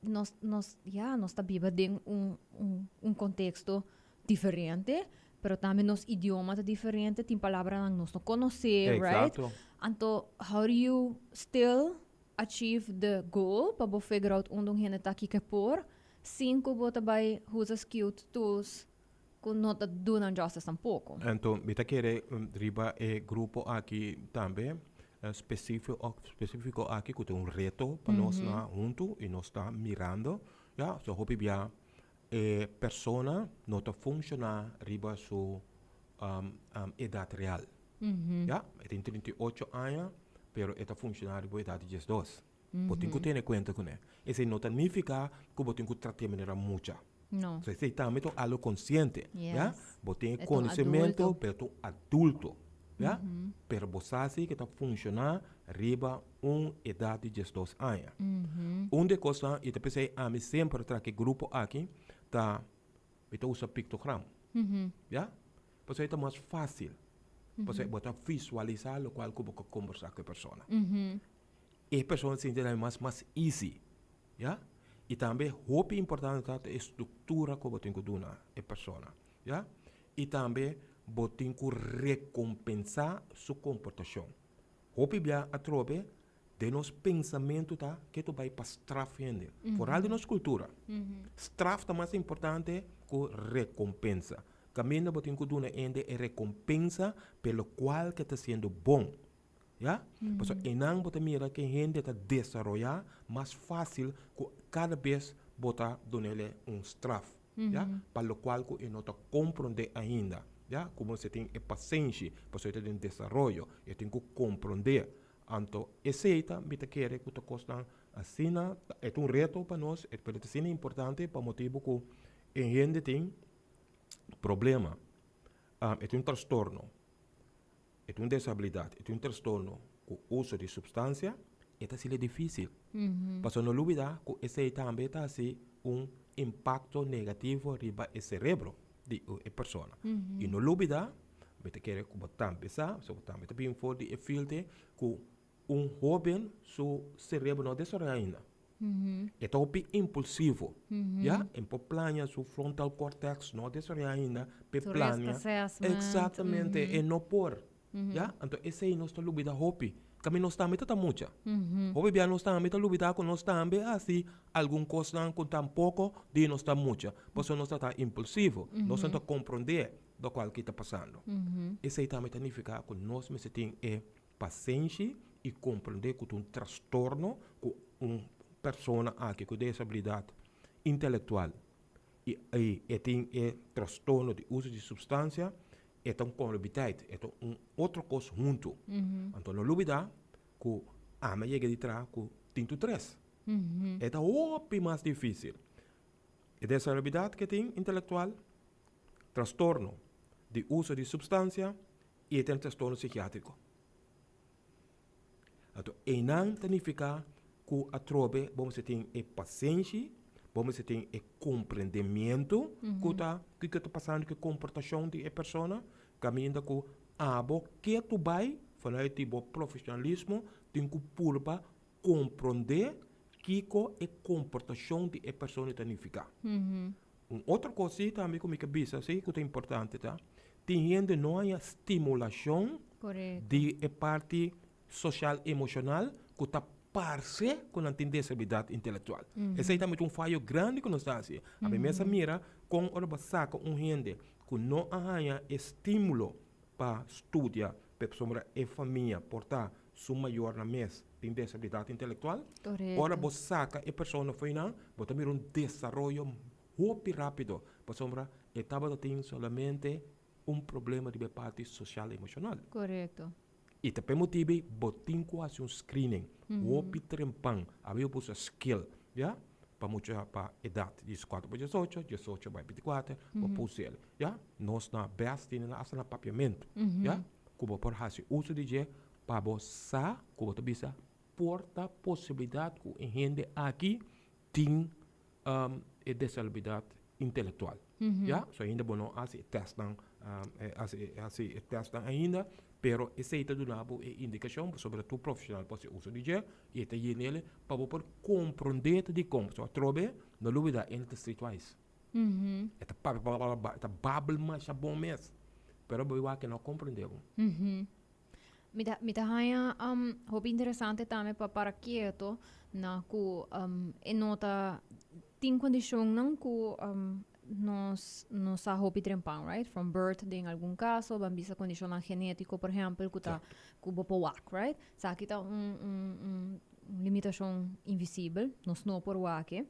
nos nos ya nos ta biba den un un un contexto diferente pero tambe nos idioma ta diferente tin palabranan nos no conoce right Exacto. anto how do you still achieve the goal pa bo figure out unda un hende ta kiko e por sin cu bo ta bay usa skewed tools cu no ta duna justice tampoco. Anto mi ta kere riba e grupo aki tambe specifico specifico aki cu ta un reto pa nos na hunto y nos ta mirando ya so hopi bia e persona no ta funciona riba su edad real ya e tin 38 aña pero e ta funciona riba edad di 12. Bo tin ku tene kuenta kuné. Esei no ta nifiká ku bo tin ku trat'é manera mucha. No. So esei tambe ta un algo konsiente, ya. Yes. Bo tin e E ta un konosementu, adulto. pero ta un adulto, ya. Pero bo sa si ku ta funshoná riba un edat di 12 aña. Un di e kosnan, i ta p'esei ami semper ta traha ku e grupo aki, ta mi ta usa piktogram, ya. Pasobra e ta mas fásil. Pasobra bo ta visualisá lokual ku bo ke kombersá ku e persona. E persona sinti nan mas mas easy, ya. I tambe hopi importante ta e struktura ku bo tin ku duna e persona, ya. I tambe bo tin ku rekompensá su komportashon. Hopi bia atrobe den nos pensamentu ta ke ta bai pa straf hende, foral den nos kultura. Straf ta mas importante ku rekompensa. Kaminda bo tin ku duna hende e rekompensa pa e lokual ke ta hasiendo bon. Ya? Pasobra einan bo ta mira ke hende ta desaroyá mas fásil ku kada bes bo ta dun'el un straf. Ya? Pa lokual ku e no ta komprondé ainda. Ya? Ku bo mester tin e pasenshi, pasobra e ta den desaroyo, e tin ku komprondé. Anto esei ta mi ta kere ku ta kosnan asina, e ta un reto pa nos, pero e ta asina importante pa motibu ku e hende tin problema, e tin un trastorno. E ta un desabilidat, e ta un trastorno ku uso di supstansia. E ta hasiel difísil. Pasobra no lubida ku esei tambe ta hasi un impakto negativo riba e serebro di e persona. I no lubida, mi ta kere ku bo tambe sa, pasobra bo tambe ta bin for di e field ei, ku un hoben su serebro no a desaroyá ainda. E ta hopi impulsivo, ya? E por plania su frontal cortex no a desaroyá ainda p'e Su risk plania. assessment. Exactamente, e no por. Ya? Anto esei nos ta lubida hopi. Kaminda nos tambe ta ta mucha. Hopi bia nos tambe ta lubida ku nos tambe a hasi algun kosnan ku tampoko di nos ta mucha. Pasobra nos ta ta impulsivo. Nos no ta komprondé lokual ki ta pasando. Esei tambe ta nifiká ku nos mester tin e pasenshi i komprondé ku ta un trastorno ku un persona aki ku desabilidat intelektual i e tin e trastorno di uso di supstansia e ta un comorbiditeit, e ta un otro kos huntu. Anto no lubida ku ami a yega di traha ku tin tur tres. E ta hopi mas difisil. E desabilidat ke tin intelektual, trastorno di uso di supstansia i e tin trastorno sikiatriko. Anto einan ta nifiká ku atrobe bo mester tin e pasenshi, bo mester tin e komprendemiento ku ta kiko ta pasando ku e komportashon di e persona, kaminda ku abo ketu bai vanuit di bo profeshonalismo tin ku purba komprondé kiko e komportashon di e persona ta nifiká. Un otro kos si tambe ku mi ke bisa si ku ta importante ta, tin hende no haña stimulashon di e parti sosial emoshonal ku ta parse ku nan tin desabilidat intelektual. Esei tambe ta un fayo grandi ku nos ta hasi. Ami mes a mira kon ora bo a saka un hende ku no a haña e stimulo pa studia pasobra e famia por ta su mayornan mes tin desabilidat intelektual. Ora bo saka e persona fo'i nan, bo ta mira un desaroyo hopi rápido pasobra e tabata tin solamente un problema riba e parti sosial emoshonal. I ta p'e motibu ei bo tin ku hasi un screening hopi trempan. Abi bo puso skill, ya, pa mucha pa edat dieskuater pa diesocho, diesocho bai bintikuater, bo puso el, ya. Nos na bes tene nan asta na papiamentu, ya, ku bo por hasi uso di dje pa bo sa ku bo ta bisa por ta posibilidat ku e hende aki tin e desabilidat intelektual. Ya, so ainda bo no hasi e tèstnan, hasi hasi e tèstnan ainda, pero esei ta duna bo e indikashon pasobra tur profeshonal por hasi uso di dje i e ta yen'el pa bo por komprondé ta dikon. Pasobra atrobe no lubida e ta streetwise. E ta papia papapapa, e ta babel masha bon mes, pero bo wak e no komprondé bo. Mi ta, mi ta haña hopi interesante tambe pa para keto na ku e no ta tin kondishonnan ku nos no sa hopi trempan, right? From birth den algun kaso, ban bisa kondishonnan genetiko por ehèmpel ku ta ku bo por wak, right? Esaki ta un un un limitashon invisibel, nos no por wak e.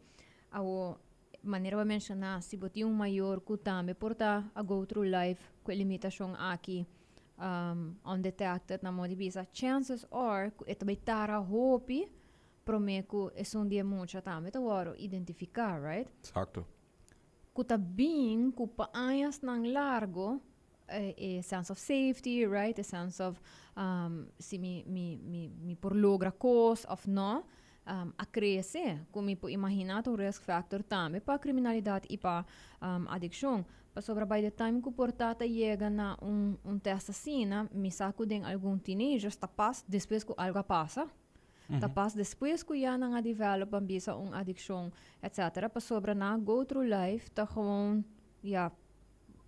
Awo, manera bo a menshoná, si bo tin un mayor ku tambe por ta a go through life ku e limitashon aki, undetected na modo di bisa, chances are ku e ta bai tara hopi promé ku esun di e mucha tambe ta wòrdu identifiká, right? Exacto. Ku ta bin ku pa añasnan largo e sense of safety, right? E sense of si mi mi mi mi por logra kos òf no, a krese. Ku mi por imaginá ta un risk factor tambe pa kriminalidat i pa adikshon. Pasobra by the time ku por ta ta yega na un un tèst asina, mi sa ku den algun teenagers ta pas despues ku algu a pasa. Ta pas despues ku ya nan a develop ban bisa un adikshon etcetera. Pasobra nan a go through life ta gewoon ya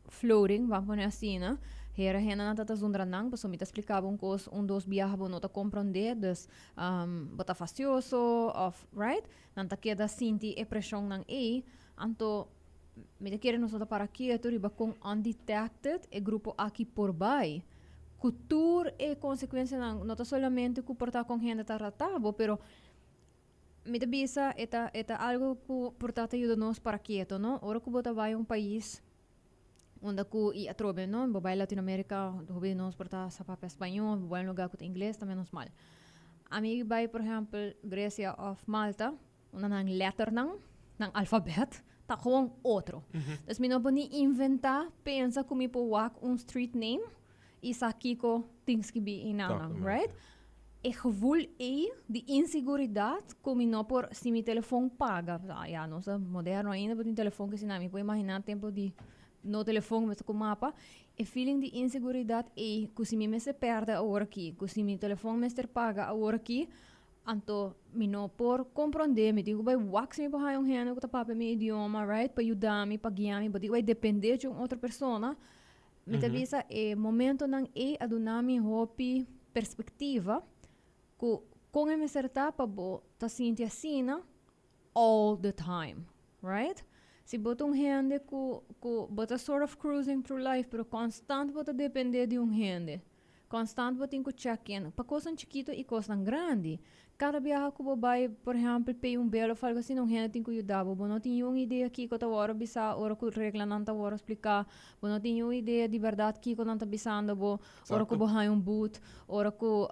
floating, ban pone asina. Hera hendenan ta ta zundra nan pasobra mi ta splika bo un kos un dos biaha bo no ta komprondé dus bo ta fastioso òf right. Nan ta keda sinti e preshonnan ei. Anto mi ta kere nos no ta para ketu riba kon undetected e grupo aki por bai. Ku tur e konsekuensianan, no ta solamente ku por ta kon hende ta rata bo, pero mi ta bisa e ta e ta algu ku por ta ta yuda nos para ketu, no? Ora ku bo ta bai un pais unda ku i atrobe, no? Bo bai Latinoamerica, hopi di nos por ta sa papia spañol, bo bai un lugar ku ta ingles ta menos mal. Ami bai por ehempel Grecia of Malta, Unda nan letternan, nan alfabet, ta gewoon otro. Dus mi no por ni inventa, pensa ku mi por wak un street name i sa kiko tin skibí i nan, right? E gevoel ei di inseguridat ku mi no por, si mi telefon paga, ya nos ta moderno ainda bo tin telefon kesi nan, mi por imaginá tempu di no telefon mester ku mapa, e feeling di inseguridat ei ku si mi mester pèrdè awor aki, ku si mi telefon mester paga awor aki, anto mi no por komprondé, mi tin ku bai wak si mi por haña un hende ku ta papia mi idioma, right, pa yuda mi, pa guia mi, bo tin ku bai dependé di un otro persona. Mi ta bisa e momentonan ei a duna mi hopi perspectiva cu con e mester ta pa bo ta sinti asina all the time, right? Si bo ta un hende cu cu bo ta sort of cruising through life pero constant bo ta depende di un hende, constant bo tin cu check in pa cosnan chikito y cosnan grandi. Kada biaha ku bo bai, por ehèmpel, pei un bel òf algu asina, un hende tin ku yuda bo. Bo no tin niun idea kiko ta wòrdu bisá ora ku reglanan ta wòrdu spliká. Bo no tin niun idea di bèrdat kiko nan ta bisando bo ora ku bo haña un but, ora ku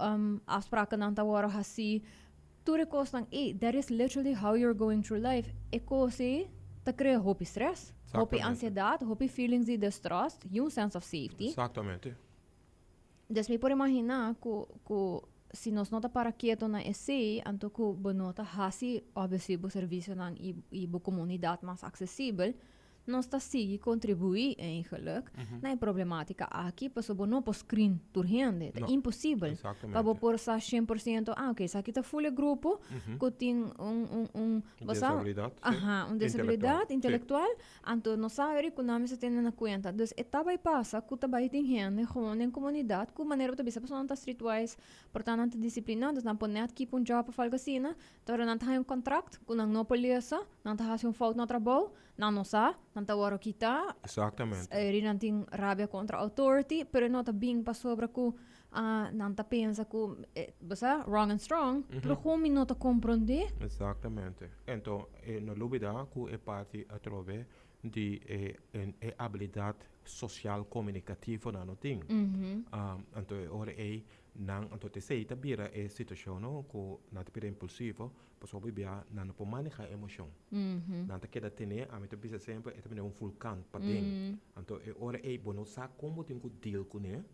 afsprakennan ta wòrdu hasí. Tur e kosnan ei, that is literally how you're going through life. E kos ei ta krea hopi strès, hopi ansiedat, hopi feelings di distrust i un sense of safety. Exactamente. Dus mi por imaginá ku ku si nos no ta para keto na esei, anto ku bo no ta hasi obviously bo servisionan i i bo komunidat mas aksesibel, nos ta sigui kontribuí eigenlijk na e problematika aki, pasobra bo no por screen tur hende, ta No, imposibel pa bo exactamente. por sa 100%, ah oké, esaki ta ful e grupo ku tin un un un bo sa, Desabilidat, sí. aha, un Intelectual, desabilidat sí. intelectual, Anto nos sa eri ku nan mester tene na kuenta. Dus e ta bai pasa ku ta bai tin hende gewoon den komunidat ku manera bo ta bisa pasobra nan ta streetwise, por ta nan ta disipliná, dus nan por nèt keep un job òf algu asina, pero nan ta haña un kontrakt ku nan no por lesa, nan ta hasi un fout na trabou, nan no sa, nan ta wòrdu kitá, Exactamente. eri nan tin rabia kontra authority, pero e no ta bin pasobra ku nan ta pensa ku, bo sa, wrong and strong, pero gewoon mi no ta komprondé. Exactamente. Ento e no lubida ku e parti atrobe di e e abilidat sosial komunikativo nan no tin. Anto e ora ei nan anto t'esei ta bira e situashon no ku nan ta bira impulsivo pasobra hopi bia nan no por maneha emoshon. Nan ta keda tene, ami ta bisa semper e ta bira un vulkan paden. Anto e ora ei bo no sa kon bo tin ku deal kuné.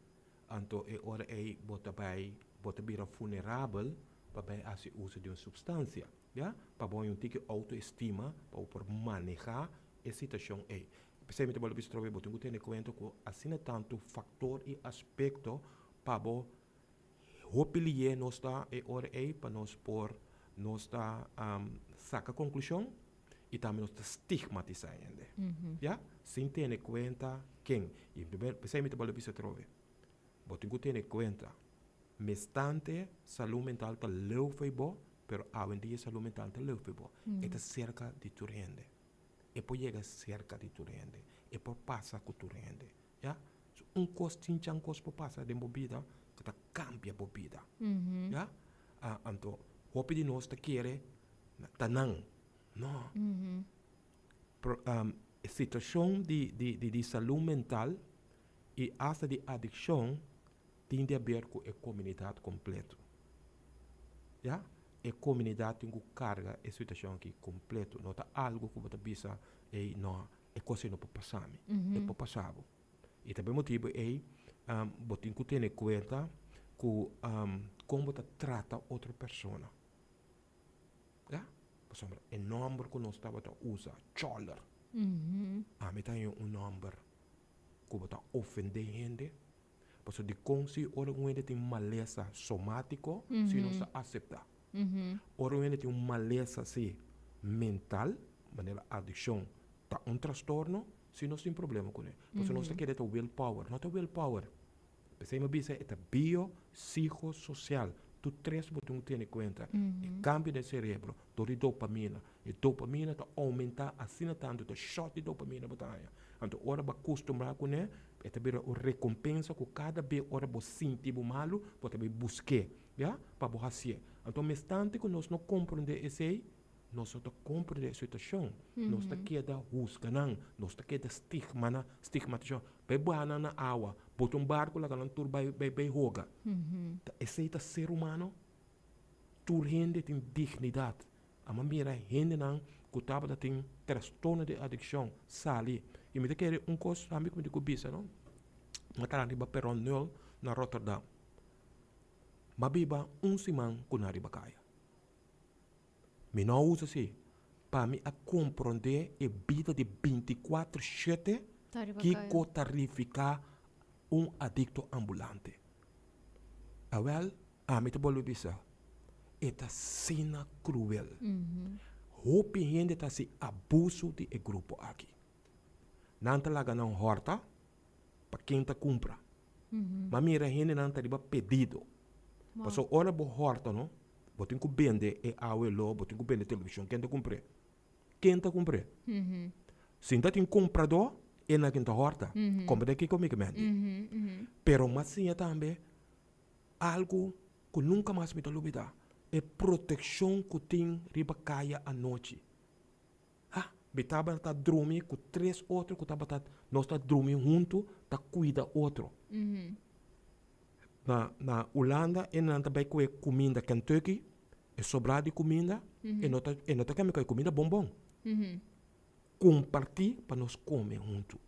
Anto e ora ei bo ta bai, bo ta bira funerabel pa bai hasi uso di un supstansia, ya, pa bo haña un tiki outoestima pa bo por manehá e situashon ei. P'esei mi ta bolbe bisa atrobe, bo tin ku tene kuenta ku asina tantu faktor i aspekto pa bo hopi lié nos ta e ora ei pa nos por nos ta saka konklushon i tambe nos ta stigmatisá hende, ya, sin tene kuenta ken. I p'esei mi ta bolbe bisa atrobe, bo tin ku tene kuenta, mestante salú mental ta leu fo'i bo, pero awendia salú mental ta leu fo'i bo, e ta serka di tur hende, e por yega serka di tur hende, e por pasa ku tur hende, ya. Un kos chincha un kos por pasa den bo bida ku ta kambia bo bida, ya. Anto hopi di nos ta kere ta nan. No. Pro, e situashon di, di, di, di salú mental i asta di adikshon tin di haber ku e komunidat kompleto. Ya? E komunidat tin ku karga e situashon aki kompleto. No ta algu ku bo ta bisa, ey, no, e kos ei no por pasa mi. E por pasa bo. I ta pa e motibu ei bo tin ku tene kuenta ku kon bo ta trata otro persona. Ya, pasobra e nòmber ku nos tabata usa, chòler, ami ta haña un nòmber ku bo ta ofendé hende. Pasobra dikon si ora un hende tin malesa somátiko, si nos ta aseptá. Ora un hende tin un malesa si mental, manera adikshon, ta un trastorno, si nos tin problema kuné. Pasobra nos ta kere ta willpower, no ta willpower. P'esei mi a bisa e ta bio, psico, social. Tur tres bo tin ku tene kuenta. E kambio den serebro dor di dopamina. E dopamina ta oumentá asina tantu, ta shòt di dopamina bo ta haña. Anto ora bo a kustumbrá kuné, e ta bira un rekompensa ku kada be ora bo sinti bo malu, bo ta bai busk'é, ya, pa bo hasié. Anto mestante ku nos no komprondé esei, Nos no ta comprende e situacion. Nos ta keda husga nan. Nos ta keda stigma nan, stigmatisha. Bay baha nan na awa, bota un barco laga nan tur bay bay bay hoga. Ta esey ta ser humano? Tur hende tin dignidad. Ama mira hendenan cu tabata tin trastorno di adiccion sali. Y mi ta kere un cos tambe cu mi tin cu bisa no. Mi a traha riba Perron Nul na Rotterdam. M'a biba un siman ku nan riba kaya. Mi no a usa si pa mi a komprondé e bida di bintikuater shete kiko ta nifiká un adikto ambulante. Awèl, ami ta bolbe bisa, e ta asina kruel. Hopi hende ta hasi abuso di e grupo aki. Nan ta laga nan hòrta pa ken ta kumpra. Ma mira hendenan ta riba pedido. Pasobra ora bo hòrta no, bo tin ku bende e awe lo, bo tin ku bende televishon, ken ta kumpr'é? Ken ta kumpr'é? Si ta tin kumpradó, e nan ken ta hòrta. Komprendé kiko mi ke menti? Pero mi a siña tambe algu ku nunka mas mi ta lubidá, e protekshon ku tin riba kaya anochi. Ha, mi tabata drumi ku tres otro ku tabata, nos ta drumi huntu ta kuida otro. Na na Hulanda e nan ta bai ku e kuminda Kentucky, e sobrá di kuminda, e no ta e no ta keme ku e kuminda bon bon. Kompartí pa nos kome huntu.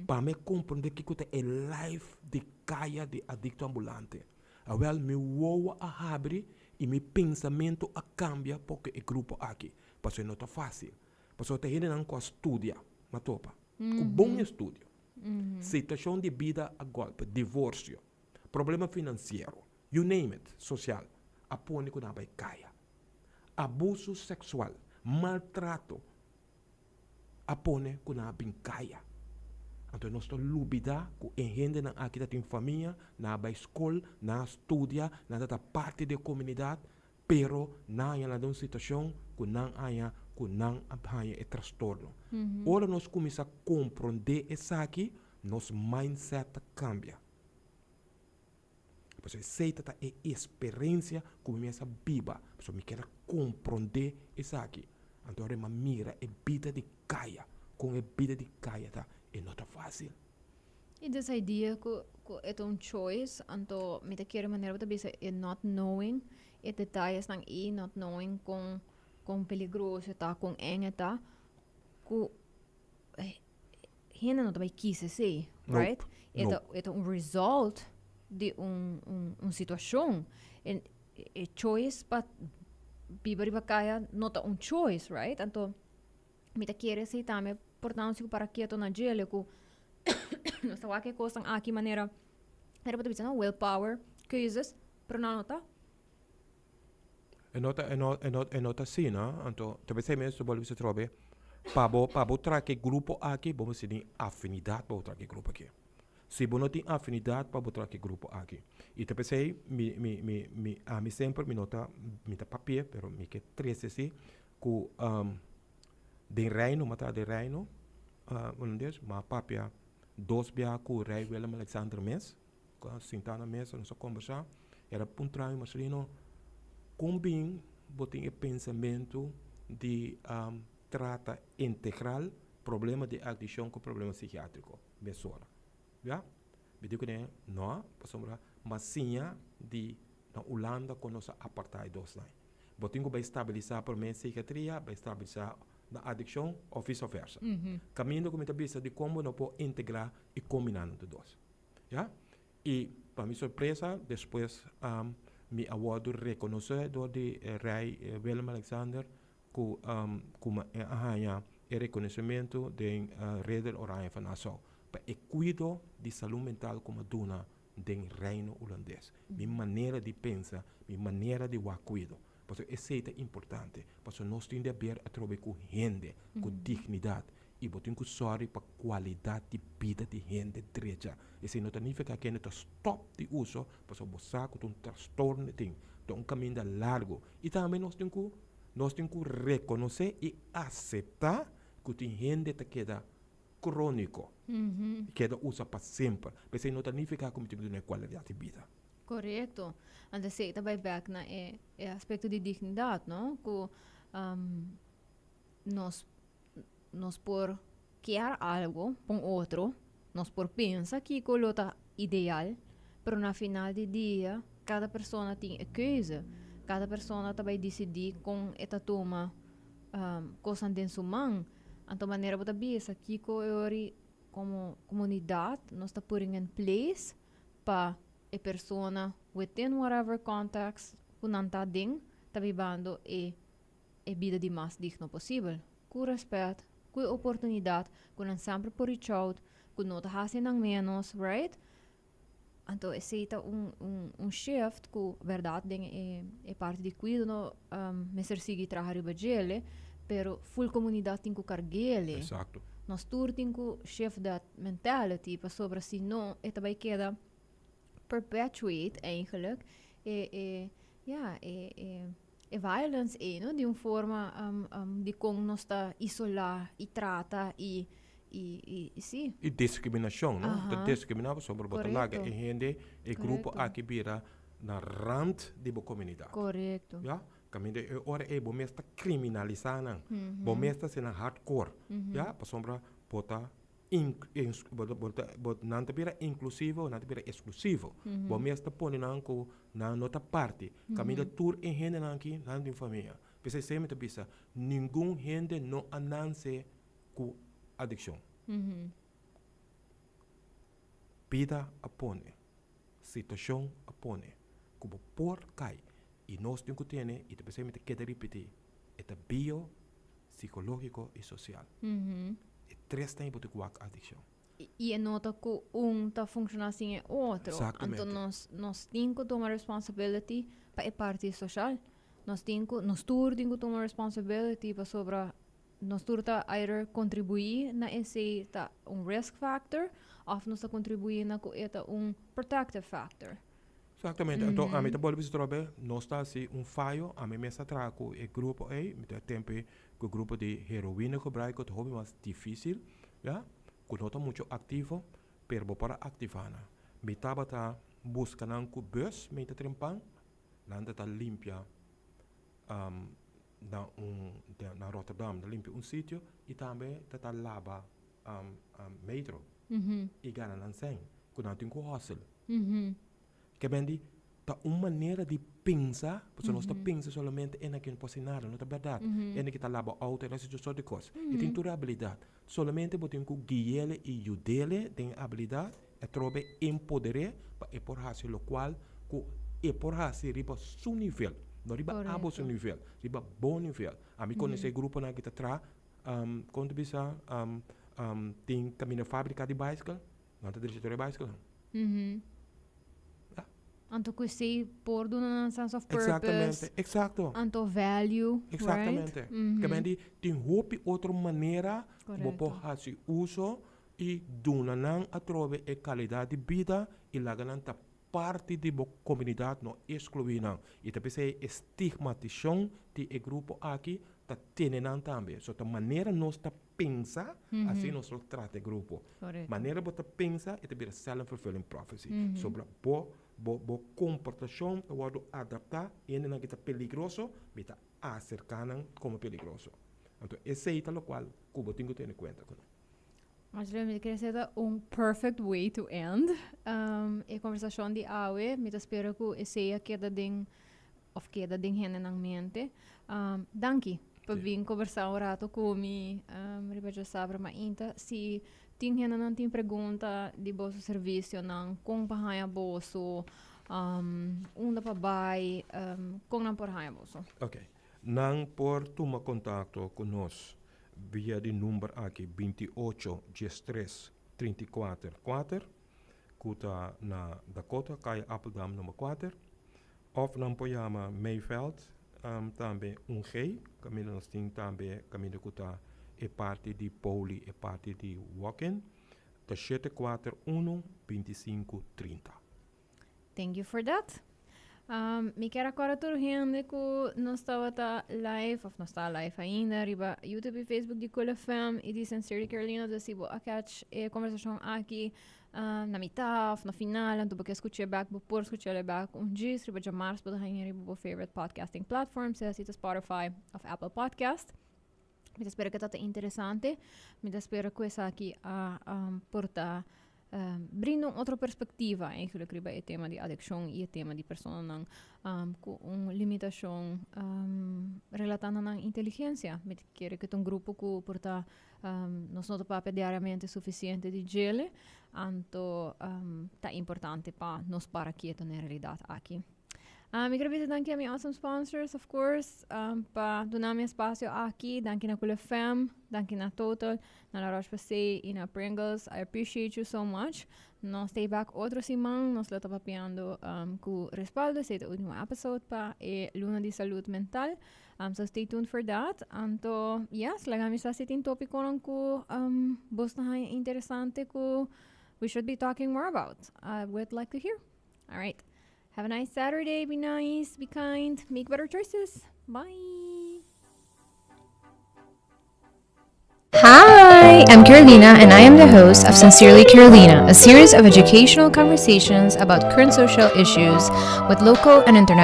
Pa mi komprondé kiko ta e life di kaya di adikto ambulante. Awèl mi wowo a habri i mi pensamentu a kambia poko e grupo aki. Pasobra e no ta fásil. Pasobra ta hendenan ku a studia, m'a topa, ku bon estudio. Situashon di bida a gòlpe, divorsio, problema finansiero, you name it, sosial, a pone ku nan a bai kaya. Abuso seksual, maltrato a pone ku nan a bin kaya. Anto nos ta lubida ku e hendenan aki ta tin famia, nan a bai skol, nan a studia, nan ta ta parti di e komunidat, Pero nan haña nan den un situashon ku nan haña ku nan a haña e trastorno. Ora nos kuminsá komprondé esaki, nos mindset ta kambia. Pasobra esei ta ta e eksperensia ku mi mes a biba. Pasobra mi kier a komprondé esaki. Anto ora mi a mira e bida di kaya, kon e bida di kaya ta, e no ta fásil. I this idea ku ku e ta un choice, anto mi ta kere manera bo ta bisa e not knowing e detayesnan i not knowing kon kon peligroso e ta, kon eng e ta, ku hende no ta bai kisa esei, right? E ta e ta un result di un un un situashon. En e choice pa biba riba kaya no ta un choice, right? Anto Mi ta kere esei tambe por ta un siku para keto na djele ku nos ta wak e kosnan aki manera manera bo ta bisa no willpower keuzes pero nan no ta. E no ta e no e no e no ta asina anto ta besei mes ta bolbe bisa atrobe pa bo pa bo traha ke grupo aki bo mester tin afinidat pa bo traha ke grupo aki si bo no tin afinidat pa bo traha ke grupo aki i ta pesei mi mi mi mi ami semper mi no ta mi ta papia pero mi ke trese si Ku den Reino, m'a traha den Reino Hulandes, m'a papia dos bia ku Rei Willem Alexander mes, ku a sinta na mesa nos a kombersá, el a puntra mi, Marcelino, kon bin bo tin e pensamentu di trata integral problema di adikshon ku problema sikiatriko mesora? Ya, mi di kuné, no, pasobra m'a siña di na Hulanda kon nos a apartá e dosnan. Bo tin ku bai stabilisá promé sikiatria, bai stabilisá na adikshon òf vice versa. Kaminda ku mi ta bisa dikon bo no por integrá i kombiná nan tur dos. Ya. I pa mi sorpresa despues mi a wòrdu rekonosé dor di Rei Willem Alexander ku ku mi a haña e rekonosementu den Ridder Oranje van Nassau pa e kuido di salú mental ku mi a duna den Reino Hulandes. Mi manera di pensa, mi manera di wak kuido. Pasobra esei ta importante. Pasobra nos tin di haber atrobe ku hende, ku dignidat. I bo tin ku sòri pa kualidat di bida di hende drecha. Esei no ta nifiká ku hende ta stòp di uso, pasobra bo sa ku ta un trastorno e tin. Ta un kaminda largu. I tambe nos tin ku nos tin ku rekonosé i aseptá ku tin hende ta keda króniko, keda usa pa semper. P'esei no ta nifiká ku mi tin ku duna e kualidat di bida. Korekto. Anto esei ta bai bèk na e e aspekto di dignidat, no? Ku nos nos por kier algu pa un otro, nos por pensa kiko lo ta ideal, pero na final di dia kada persona tin e keuze, kada persona ta bai disidí kon e ta tuma kosnan den su man. Anto manera bo ta bisa kiko e ori komo komunidat nos ta putting in place pa. e persona within whatever context ku nan ta den ta bibando e bida di mas digno posibel. Ku respet, ku e oportunidat, ku nan semper por reach out, ku no ta hasi nan menos, right? Anto esei ta un shift ku bèrdat den e parti di kuido no mester sigui traha riba djele, pero full komunidat tin ku karg'ele. Nos tur tin ku shift that mentality pasobra si no e ta bai keda perpetuate eigenlijk e ya e violence ei no di un forma di kon nos ta isolá i trata i si. I diskriminashon no, ta diskriminá pasobra bo ta laga e hende e grupo aki bira na rand di bo komunidat. Ya, kaminda e ora ei bo mes ta kriminalisá nan, bo mes ta hasi nan hardcore ya pasobra bo ta nan ta bira inklusivo, nan ta bira eksklusivo. Bo mes ta pone nan ku nan no ta parti. Kaminda tur e hendenan aki, nan tin famia. P'esei esei mi ta bisa, ningun hende no a nanse ku adikshon. Bida a pone, situashon a pone ku bo por kai i nos tin ku tene i ta p'esei mi ta keda ripití, e ta bio, psikológiko i sosial. E tresnan ei bo tin ku wak adikshon. I e nota ku un ta funshoná sin e otro. Exactamente. Anto nos tin ku tuma responsibility pa e parti soshal. Nos tin ku, nos tur tin ku tuma responsibility pasobra nos tur ta either kontribuí na esei ta un risk factor òf nos ta kontribuí na ku e ta un protective factor. Exactamente. Anto ami ta bolbe bisa trobe, nos ta hasi un fayo, ami mes a traha ku e grupo ei, mi ta tempu ku e grupo di heroïne gebruik ku ta hopi mas difícil, ya, ku no ta mucho aktivo, pero bo por a aktivá nan. Mi tabata buska nan ku bus, mi ta trempan, nan ta ta limpia na un na Rotterdam, ta limpia un sitio i tambe ta ta laba metro i gana nan sèn ku nan tin ku hustle. Ke men di ta un manera di pensa, pasobra nos ta pensa solamente ena ke no por hasi nada, no ta bèrdat. Ena ke ta laba outo, ena hasi tur sort di kos. E tin tur e abilidat. Solamente bo tin ku gui'ele i yud'ele den e abilidat, atrobe empoder'é pa e por hasi lokual ku e por hasi riba su nivel, no riba abo su nivel, riba bo nivel. Ami konosé gruponan ku ta traha, kon ta bisa, tin kaminda fábrika di baiskel, Nan ta drecha tur e baiskelnan. Ja. Anto ku esei por duna nan sense of purpose. Exactamente, exacto. Anto value, right? Exactamente. Ke men di tin hopi otro manera ku bo por hasi uso i duna nan atrobe e kalidat di bida i laga nan ta parti di bo komunidat, no eskluí nan. I ta p'esei e stigmatishon di e grupo aki ta tene nan tambe. So ta manera nos ta pensa, asina nos lo trata e grupo. Manera bo ta pensa, e ta bira self-fulfilling prophecy. Sobra bo, bo, bo komportashon ta wòrdu adaptá, hendenan ki ta peligroso, mi ta aserká nan komo peligroso. Anto esei ta lokual ku bo tin ku tene kuenta kuné. Marcelino, mi ta kere esei ta un perfect way to end e konversashon di awe. Mi ta spera ku esei a keda den òf keda den hendenan mente. Danki pa bin kombersá un rato ku mi riba djasabra mainta. Si tin hendenan tin pregunta di boso servisionan, kon pa haña boso, unda pa bai, kon nan por haña boso? Ok. Nan por tuma kontakto ku nos via di number aki 28 13 34 kuater ku ta na Dakota, Kaya Appledam number kuater. Of nan por yama Mayveld, tambe un G, kaminda nos tin tambe kaminda ku ta e parti di poli, e parti di walk-in, ta 741 25 30. Thank you for that. Mi kier a kòrda tur hende ku nos tabata live, of nos ta live ainda, riba YouTube i Facebook di Cool FM i di Sincerely Carolina. Dus si bo a catch e konversashon aki na mitad of na final, anto bo ke skuch'é bèk, bo por skuch'é bèk un djis riba djamars bo ta haña riba bo favorite podcasting platform, sea si ta Spotify of Apple Podcast. Mi ta spera ku e ta interesante. Mi ta spera ku esaki a por ta brinda un otro perspektiva eigenlijk riba e tema di adikshon i e tema di personanan ku un limitashon. Relatá na nan inteligensia. Mi ta kere ku ta un grupo ku por ta nos no ta papia diariamente sufisiente di djele, anto ta importante pa nos para kieto na e realidat aki. Mi kere bisa danki a mi awesome sponsors, of course, pa duna mi espasio aki. Danki na Cool FM, danki na Total, na La Roche-Posay i na Pringles. I appreciate you so much. Nos ta back otro siman, nos lo ta papiando cu Respaldo, esey ta ultimo episode pa e luna di salud mental. So stay tuned for that. Anto, yes, laga mi sa si tin topiconan cu bos ta haña interesante cu we should be talking more about. I would like to hear. All right. Have a nice Saturday, be nice, be kind, make better choices. Bye. Hi, I'm Carolina, and I am the host of Sincerely Carolina, a series of educational conversations about current social issues with local and international.